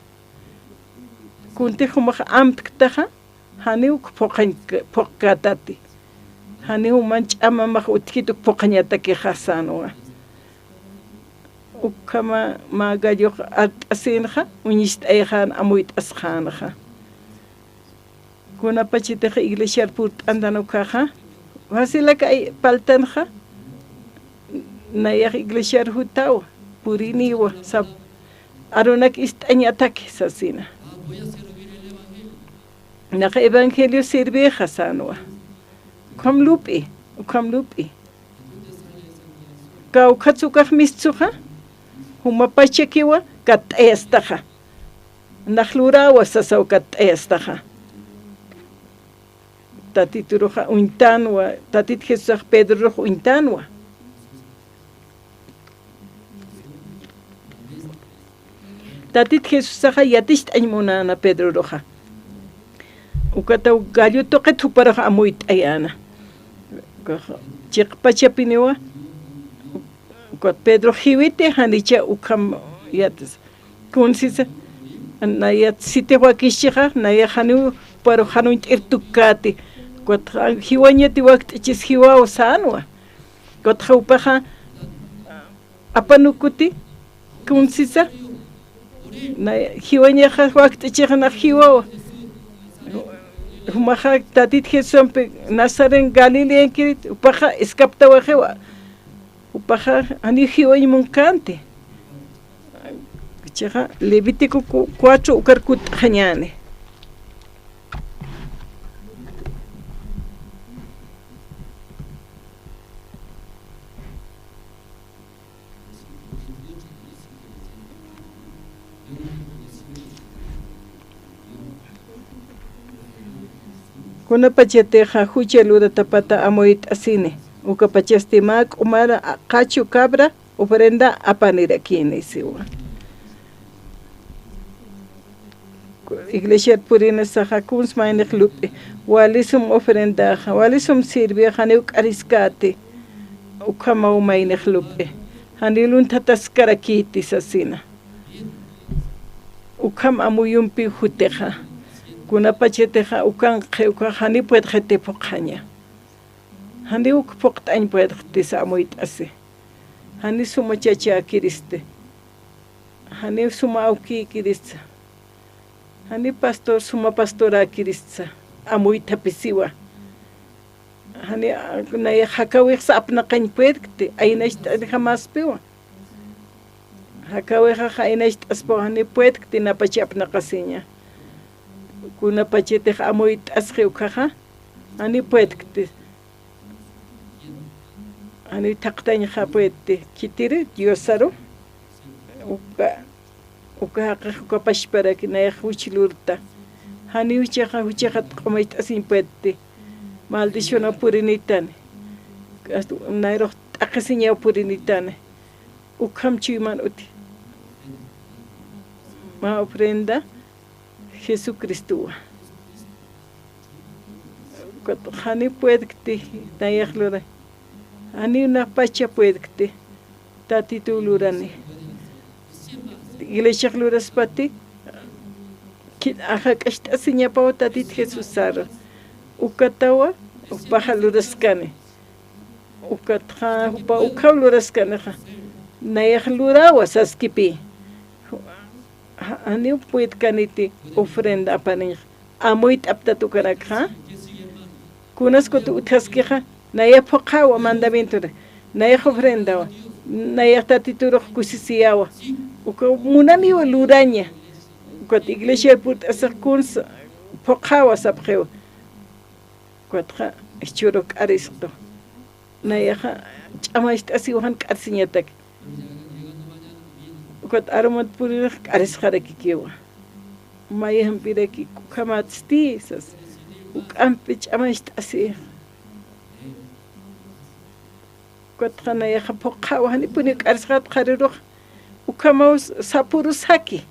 Kuntix jumax amtktaxa, janiw phuqañ-, phuqkätati. Janiw man ch'amamax utjkit uk phuqhañatakixa sänwa. Ukhama mä gallux art'asinxa, uñist'ayxän, amuyt'asxänxa. Kunapachatix iglesiar purt'antan ukaxa, facilak ay paltanxa, nayax iglesiar jutawa, puriniwa, sap, arunak ist'añataki sasina. Nax evangelio sirvixa sänwa. Ukham lup'i, ukham lup'i. Kawkhats ukax mistsuxa, jumapachakiwa katt'ayastaxa. Nax lurawa sasaw katt'ayastaxa. Tatituruxa uñtanwa, Tatit Jesusax Pedrorux uñtanwa. Tatit Jesusaxa yaticht'añ munäna Pedroruxa. Ukataw gallo tuqit juparux amuyt'ayäna. Chiqpachapiniwa, ukat Pedro jiwiti, janicha ukham yatis. Kunsisa, nayat sitix wakischixa, nayax janiw juparux jan uñt'ir tukkäti. Ukat jiwañati wakt'ichis jiwaw sänwa. Ukat jupaxa, apanukuti, kunsisa, na, jiwañaxa wakt'ichix nax jiwawa. Jumaxa Tatit Jesusampi Nazaret Galileankirit, jupaxa escaptawaxiwa. Jupaxa janiw jiwañ munkänti. Chixa Levítico cu-, cuatro ukar kutt'xañäni. Kunapachatixa jucha luratapata amuyt'asini, ukapachasti mä k'umara qachu cabra ofrenda apanirakini siwa. Iglesiar purinisaxa kuns maynix lup'i, walisum ofrendaxa, walisum sirvixa, janiw k'ariskäti, ukhamaw maynix lup'i, janiw lunthathaskarakiti sasina. Ukham amuyumpiw jutixa, kunapachatixa ukanqhi, ukax janiw puedxiti phuqhaña. Janiw uk phuqt'añ puedxtisa amuyt'asi. Janiw suma chachäkiristi. Janiw suma awkïkiristsa. Janiw pastor suma pastoräkiristsa. Amuythapisiwa. Janiw, a, nayax jakawixsa apnaqañ puedkti, aynacht'ani jamäspiwa. Jakawixax aynacht'aspaw, janiw puedkti napacha apnaqasiña. Kunapachatix amuyt'asxi ukkhaxa, janiw puedkti. Janiw thaqtañxa puedkti, khitiri Diosaru, uka, uka jaqix uka pachparaki, nayax juch lurta. Janiw juchaxa, juchaxa q'umacht'asiñ puedkti. Maldicionaw purinitani. Nayrux t'aqhisiñaw purinitani. Ukham chuyman uti. Mä ofrenda Jesucristowa. Ukat janiw puedkti nayax lura. Janiw napacha puedkti. Tatituw lurani. Iglesiax luraspati, ki-, ajak'acht'asiñapaw Tatit Jesusaru. Ukatawa, jupaxa luraskani. Ukatxa, jupa ukhaw luraskanixa. Nayax lurawa saskipï. Ja-, janiw puedkaniti ofrenda apaniñxa. Amuyt'aptat ukanakxa. Kunas kuti utjaskixa, nayax phuqhawa mandamientora, nayax ofrendawa, nayax Tatiturux kusisiyäwa. Uka munaniwa luraña. Ukat iglesiar purt'asix kuns phuqhawa sapxiwa. Ukatxa jichhürux k'arisxtu. Nayaxa ch'amacht'asiwa jan k'arsiñatak. Ukat arumant purinax k'arisxarakikiwa. Mayampiraki ukhamatsti sas. Juk'ampi ch'amacht'asi. Ukatxa nayaxa phuqhawa janipuniw k'arisxat qharürux. Ukhamaw sapürusaki.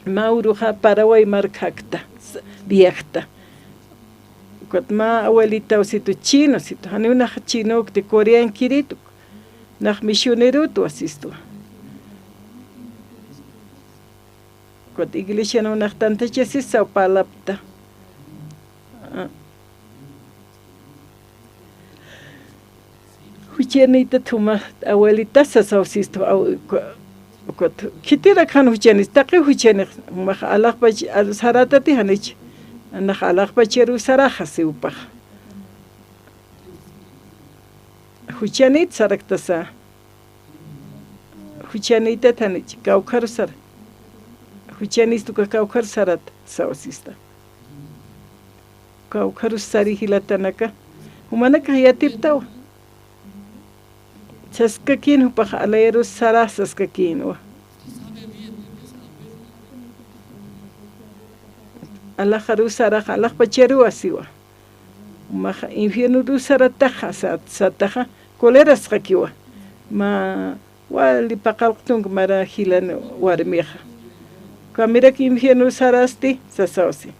Mä uruxa Paraguay markhakta, s-, viajta. Ukat mä abuelitaw situ chino, situ, janiw nax chinökti, coreankiritu, nax misionerötwa sistu. Ukat iglesianw nax tantachasisaw parlapta. Ah, Juchanïtat juma abuelitasa sawsistu, aw-, uka-, ukat khitirak jan juchanïs, taqi juchanïx, jumax alaxpach, al-, sarätati janich, nax alaxpacharu saraxa siw jupax. Juchanït saraktasa. Juchanïtat janich, kawkharus sara. Juchanïstu uka kawkharus sarat, sawsista. Kawkharus sari jilatanaka. Jumanakax yatiptawa. Saskakïn jupax alayarus sara saskakïnwa. Alaxarus saraxa, alaxpacharuwa siwa. Jumaxa infiernurus sarataxa, sat-, sataxa, colerasxakiwa. Mä wali paqallq tunka mara jilan warmixa. Kamirak infiernurus sarasti, sasawsi.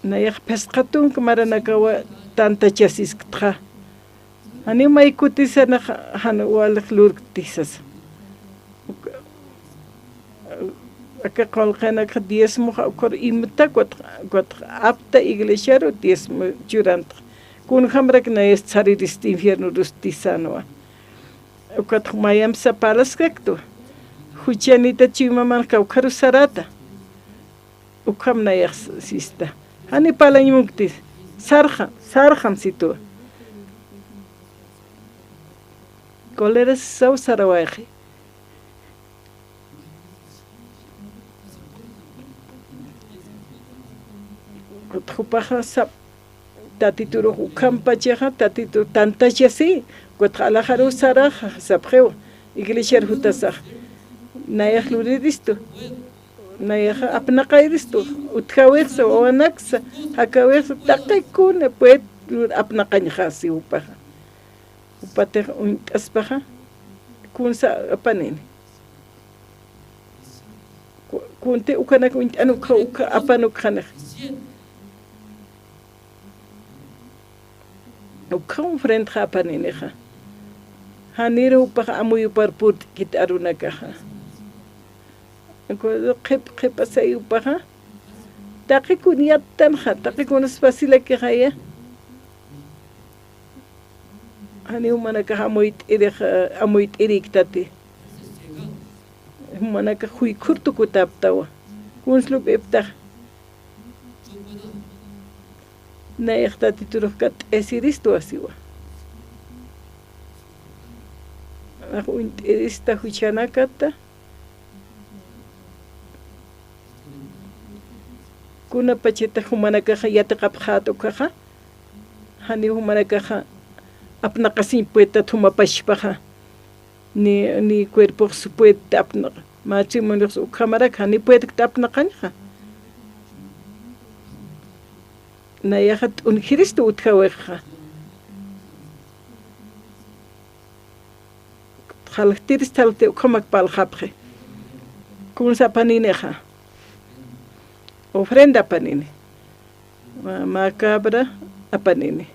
Nayax phisqa tunka maranakawa tantachasisktxa. Janiw may kutisanax jan walix lurkti sasa. Aka qullqinakxa diezmoxa ukhar imta ukat, ukat apta iglesiaru diezmo churantxa. Kunjamarak nayas saririst infiernurusti sänwa. Ukat mayamsa parlaskaktu. Juchanïtat chuymaman kawkharus sarata. Ukham nayax sista. Jani parlañ munkti. Sarxam, sarxam situ. Coleras saw sarawayxi. Jupaxa sap, Tatiturux ukham pachaxa, Tatitur tantachasi, ukat alaxarus saraxa, sapxiwa, iglesiar jutasax. Nayax luriristu, nayaxa apnaqayiristu, utjawixsa, wawanaksa, jakawixsa, taqi kuna puede lur apnaqañxasi jupaxa. Jupatix uñt'aspaxa, kunsa apanini. Ku-, kunti ukanak uñt'an ukxa, ukxa apan ukxanix. Ukxa ofrendaxa apaninixa. Janir jupaxa amuyupar purt'kit arunakaxa. Qhip, qhipasay jupaxa. Taqi kun yattanxa, taqi kunas facilakixaya. Jani jumanakax amuyt'irix, amuyt'iriktati. Jumanakax juykhur tukutäptawa. Kuns lup'iptax. Nayax Tatiturux kat'asiristwa siwa. Nax uñt'irista juchanakata. Kunapachatax jumanakaxa yatiqapxät ukhaxa, janiw jumanakaxa apnaqasiñ puedtat juma pachpaxa, ni, ni cuerpox puedta apnaq, matrimoniox ukhamarak jani puedkta apnaqañxa. Nayaxa t'unjiristu utjawixa. Jalxtiris, jalxti ukhamak parlxapxi. Kunsa apaninixa. Ofrenda apanini. Mä, mä cabra apanini.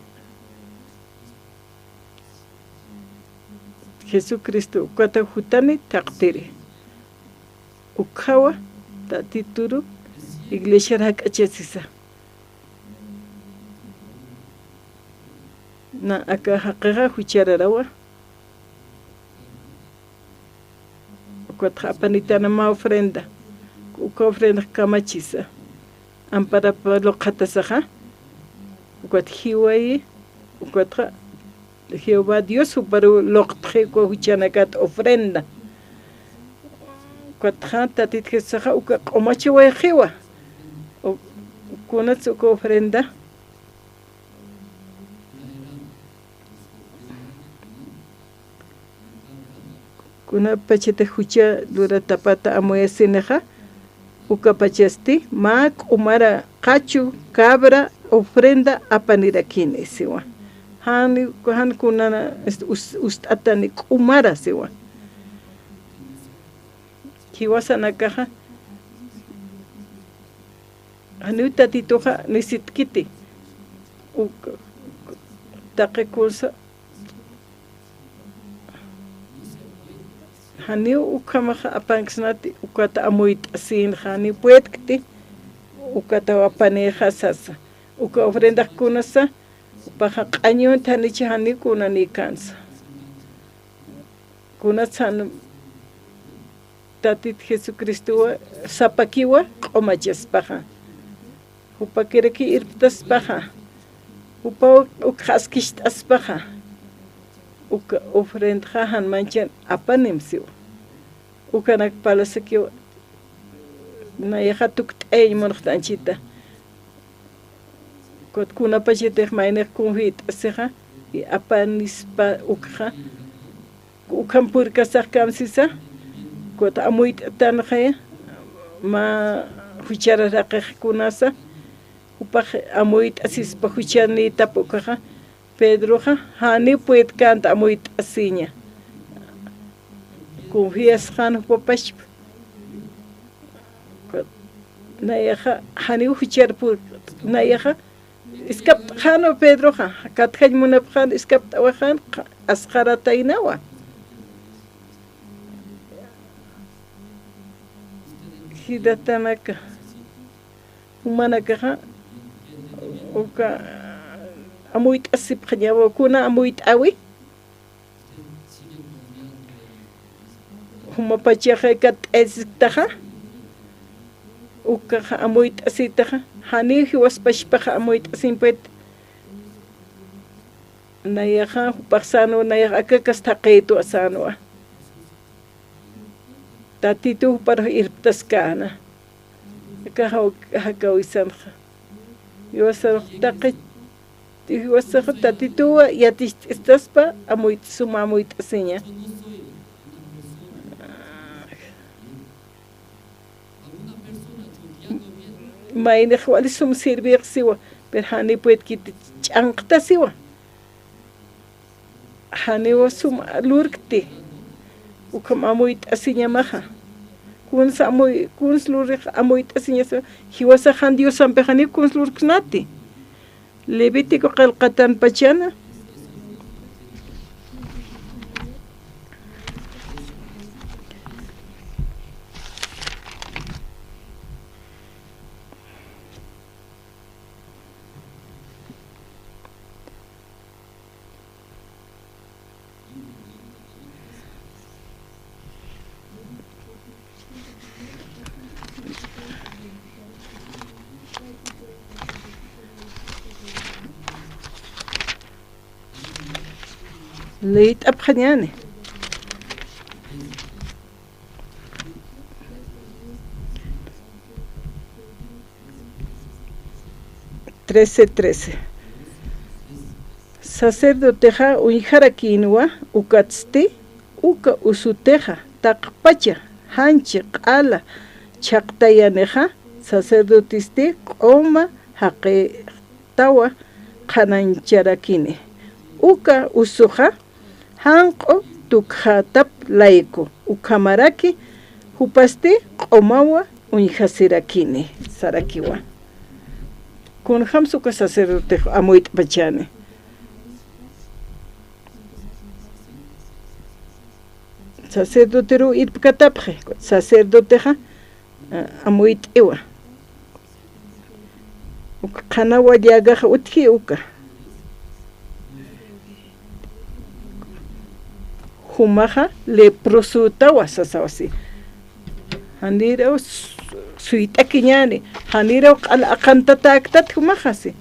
Jesucristo ukata jutani thaqtiri. Ukhawa Tatituru iglesiar jak'achasisa. Na aka jaqixa juchararawa. Ukatxa apanitana mä ofrenda. Uka ofrendax kamachisa. Amparapa luqatasaxa. Ukat jiwayi. Ukatxa Jehová Dios juparu luqtxi uka juchanakat ofrenda. Ukatxa Tatit Jesusaxa uka q'umachawayxiwa. U-, kunats uka ofrenda. Kunapachatix jucha luratapata amuyasinixa, ukapachasti mä k'umara qachu, cabra, ofrenda apanirakini siwa. Jan, jan kunana, este, us-, ust'atani k'umara siwa. Jiwasanakaxa, janiw Tatituxa nisitkiti. Uk-, taqi kunsa, janiw ukhamaxa apanksnati, ukata amuyt'asin, janiw puedkti, ukata apanixa sasa. Uka ofrendax kunasa, jupaxa q'añunti, janicha janiw kunanïkänsa. Kunatsan Tatit Jesucristowa sapakiwa q'umachaspaxa. Jupakiraki irptaspaxa. Jupaw ukxa askist'aspaxa. Uka ofrendaxa jan manchan apanim siwa. Ukanak parlasakiwa. Nayaxa tukt'ayañ munxtanchita. Ukat kunapachatix maynix kunfit'asixa, y apanispa ukxa, ukham purkasax kamsisa, ukat amuyt'atanxaya, mä juchar raqix kunasa, jupax amuyt'asispa jucharnïtap ukaxa, Pedroxa, janiw puedkänti amuyt'asiña. Confiasxän jupapachpa. Nayaxa, janiw juchar pur-, nayaxa, iskapt'xänwa Pedroxa, katjañ munapxän, iskapt'awaxän, qa-, asqarataynawa. Jilatanaka, jumanakaxa, uka amuyt'asipxañawa, kuna amuyt'äwi. Jumapachaxa kat'aysiktaxa, ukaxa amuyt'asitaxa, janiw jiwaspachpaxa amuyt'asiñ pued. Nayaxa, jupax sänwa, nayaxa aka kasta jaqïtwa sänwa. Tatituw juparux irptaskäna. Aka jaw-, jakawisanxa. Jiwasarux taqi, jiwasaxa Tatituwa yaticht'istaspa, amuyt'suma, amuyt'asiña. Maynix wali sum sirvix siwa, pero janiw puedkiti ch'anqta siwa. Janiw sum lurkti, ukham amuyt'asiñamaxa. Kuns amuy-, kuns lurix amuyt'asiñasa, jiwasax jan Diosampix janiw kuns lurksnati. Levítico qillqatanpachana. Leyt'apxañäni. Trece, trece. Sacerdotexa uñjarakïnwa, ukatsti uka usutixa taqpacha janchi q'ala chhaqtayanixa, sacerdotesti q'uma jaqi tawa qhanañcharakini. Uka usuxa janq'u tukxatap layku, ukhamaraki jupasti q'umawa uñjasirakini, sarakiwa. Kunjams uka sacerdotex amuyt'pachani. Sacerdoteruw irpkatapxi, sacerdotexa, a-, amuyt'iwa. Uka qhanawa llagaxa utji uka. Jumaxa leprosotawa sasawa si. Janiraw su-, suyt'akiñäni, janiraw q'al aqantatäktat jumaxa si.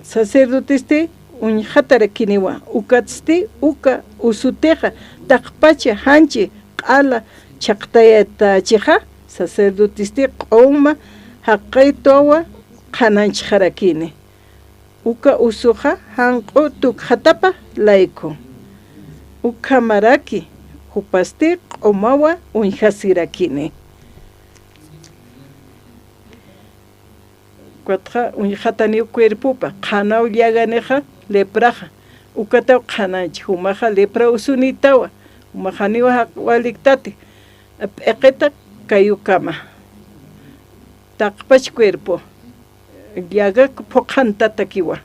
Sacerdotesti uñjatarakiniwa, ukatsti uka usutixa taqpacha janchi q'ala chhaqtayatächixa, sacerdotesti q'uma jaqituwa qhanañchxarakini. Uka usuxa janq'u tukxatapa layku. Ukhamaraki jupasti q'umawa uñjasirakini. Ukatxa uñjataniw cuerpopa, qhanaw llaganixa lepraxa, ukataw qhanañch, jumaxa lepra usunïtawa, jumax janiw jaq waliktati, p'iqita kayukama. Taqpach cuerpo, llagak phuqhantatakiwa.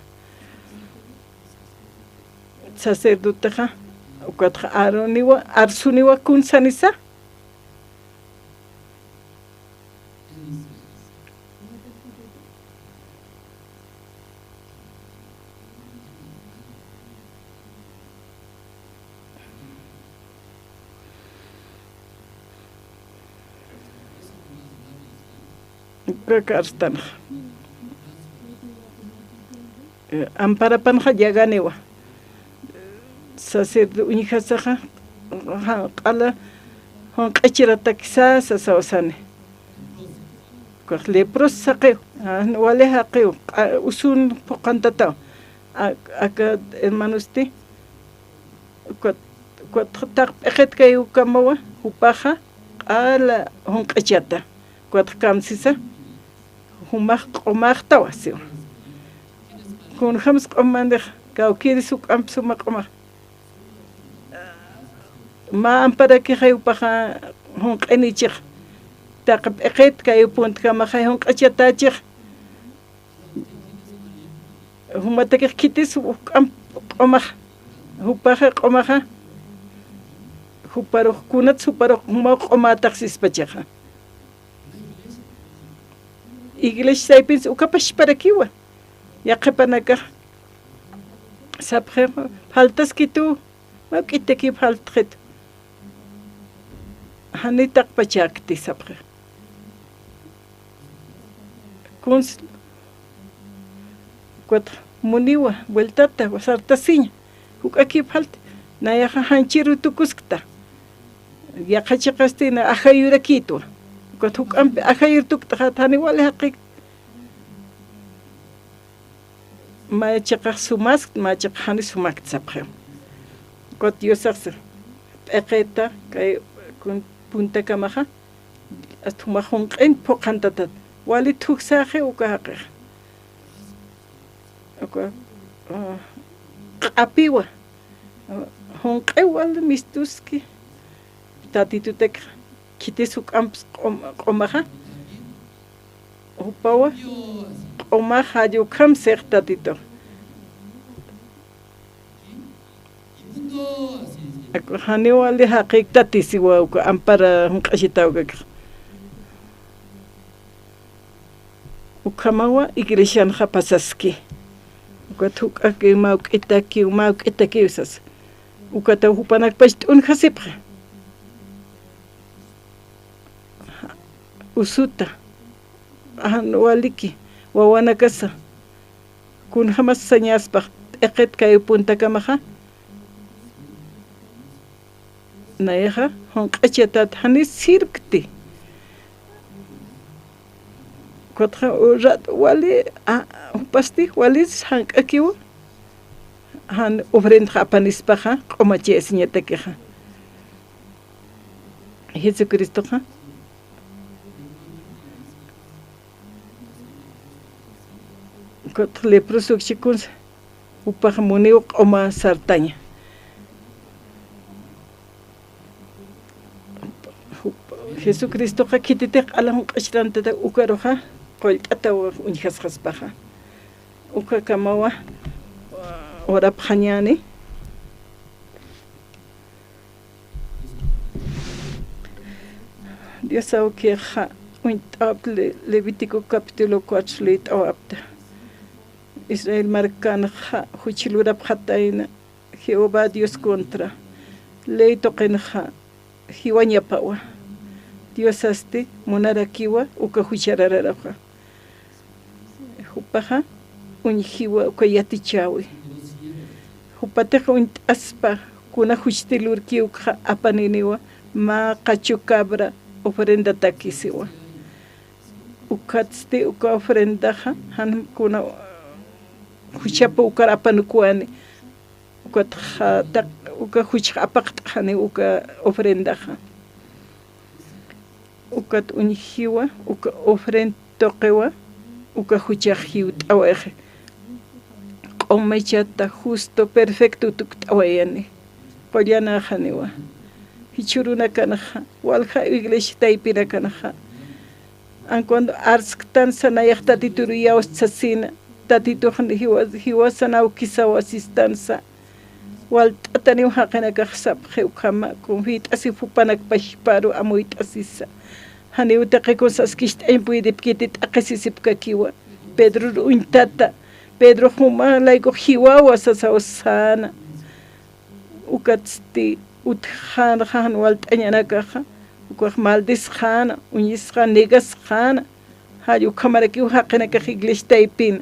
Sacerdotexa, ukatxa Aaroniwa, arsuniwa kunsanisa. Uka karstanxa. Eh, amparapanxa llaganiwa. Sacerdote uñjasaxa, jan q'ala junq'ichiratakisa sasawsani. Ukax lepros saqiw, jan wali jaqiw, q'a-, usun phuqantataw. A-, aka hermanosti, ukat, ukat taq p'iqit kay ukamawa, jupaxa, q'ala junq'ichata. Ukat kamsisa, jumax q'umaxtawa siwa. Kunjams q'umandix, kawkïris juk'amp suma q'umax. Mä amparakixay jupaxa junq'inichix. Taq p'iqit kay puntkamaxay junq'ichatächix. Jumatakix khitis juk'amp q'umax. Jupaxa q'umaxa. Juparux kunats juparux jumaw q'umätax sispachaxa. Iglesia saypins uka pachparakiwa. Yaqhipanakax sapxi, faltaskitu, mä juk'itakiw faltxitu. Jani taqpachäkti sapxi. Kuns, ukat muniwa, vueltata, sartasiña. Juk'akiw falta, nayaxa janchiru tukuskta. Yaqha chiqasti na ajayurakïtwa. Ukat juk'ampi ajayur tukt'axat jani wali jaqïkt. Mä chiqax sumaskta, mä chiqax jani sumaskta sapxiw. Ukat Diosax p'iqita, kay kun-, puntakamaxa, hasta jumax junq'in phuqhantatat. Wali thujsaxi uka jaqix. Uka, ah, q'apiwa. Junq'iw wal mistuski. Tatitutak khitis juk'amp q'um-, q'umaxa. Jupawa q'umax jall ukham six Tatitux. Aku janiw wali jaqïk Tati siwa uka ampara junq'achitaw ukakix. Ukhamawa iglesianxa pasaski. Ukat juk'akiw, mä juk'itakiw, mä juk'itakiw sas. Ukataw jupanakpach t'unjasipxi. Usuta. Jan waliki, wawanakasa. Kunjamas sañaspax p'iqit kay puntakamaxa. Nayaxa, junq'ichatat jani sirkti. Kutxa urat wali, a, jupasti, wali jank'akiwa. Jan ofrendax apanispaxa, q'umachayasiñatakixa. Jesucristoxa. Kutxa leproso ukchikunsa, jupax muniw q'uma sartaña. Jesucristoxa khititix q'ala junq'ichirantata ukaruxa qullt'ataw uñjasxaspaxa. Ukakamawa urapxañäni. Dios awkixa uñt'awapta Le-, Levítico capítulo cuatro leyt'awapta. Israel markanxa juch lurapxatayna Jehová Dios contra. Ley tuqinxa jiwañapawa. Diosasti munarakiwa uka jucharararuxa. Jupaxa uñjiwa uka yatichäwi. Jupatix uñt'aspa kuna juchti lurki ukxa apaniniwa mä qachu cabra ofrendataki siwa. Ukatsti uka ofrendaxa jan kuna juchapa ukar apanukwani. Ukatxa taq uka juchxa apaqt'xani uka ofrendaxa. Ukat uñjiwa, uka ofrenda tuqiwa, uka juchax jiwt'awayxi. Q'umichata justo perfecto tukt'awayani. Qullanäxaniwa. Jichhürunakanxa, walja iglesia taypinakanxa. An cuando arsktansa nayax Tatituru iyawstsasina, Tatitux jiwa-, jiwasan awkisawa sistansa. Walt'ataniw jaqinakax sapxi ukhama, kunjit'asip jupanakpax jiparu amuyt'asisa. Janiw taqi cosas kist'añ puydipkiti t'aqhisisipkakiwa. Pedror uñtata, Pedro juma laykux jiwawa sasaw säna. Ukatsti utjxänxa jan walt'añanakaxa, ukax maldisxäna, uñisxäna, negasxäna. Jall ukhamarakiw jaqinakax iglesia taypin.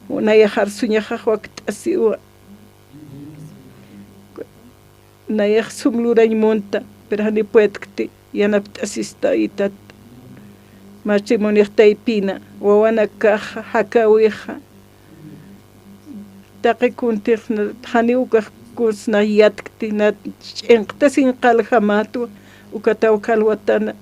Nayax arsuñaxax wakt'asiwa. Nayax sum lurañ munta, pero jani puedkti, yanapt'asista itat. Matrimoniax taypina, wawanakaxa, jakäwixa. Taqi kuntix na, janiw ukax kuns na yatkti, na ch'inqtasiñ qalljamätwa, ukat awka alwatana.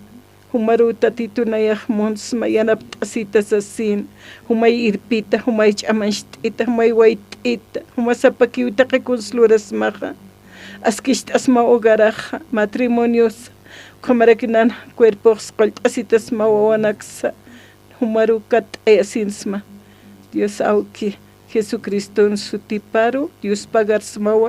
Jumaruw Tatitu nayax munsma, yanapt'asita sasin, jumay irpita, jumay ch'amancht'ita, jumay wayt'ita, juma sapakiw taqi kuns lurasmaxa. Askicht'asma hogaraxa, matrimonios, ukhamaraki nana cuerpox qullt'asitasma wawanaksa, jumaruw katt'ayasinsma. Dios awki, Jesucriston sutiparu, Dios pagarsmawa.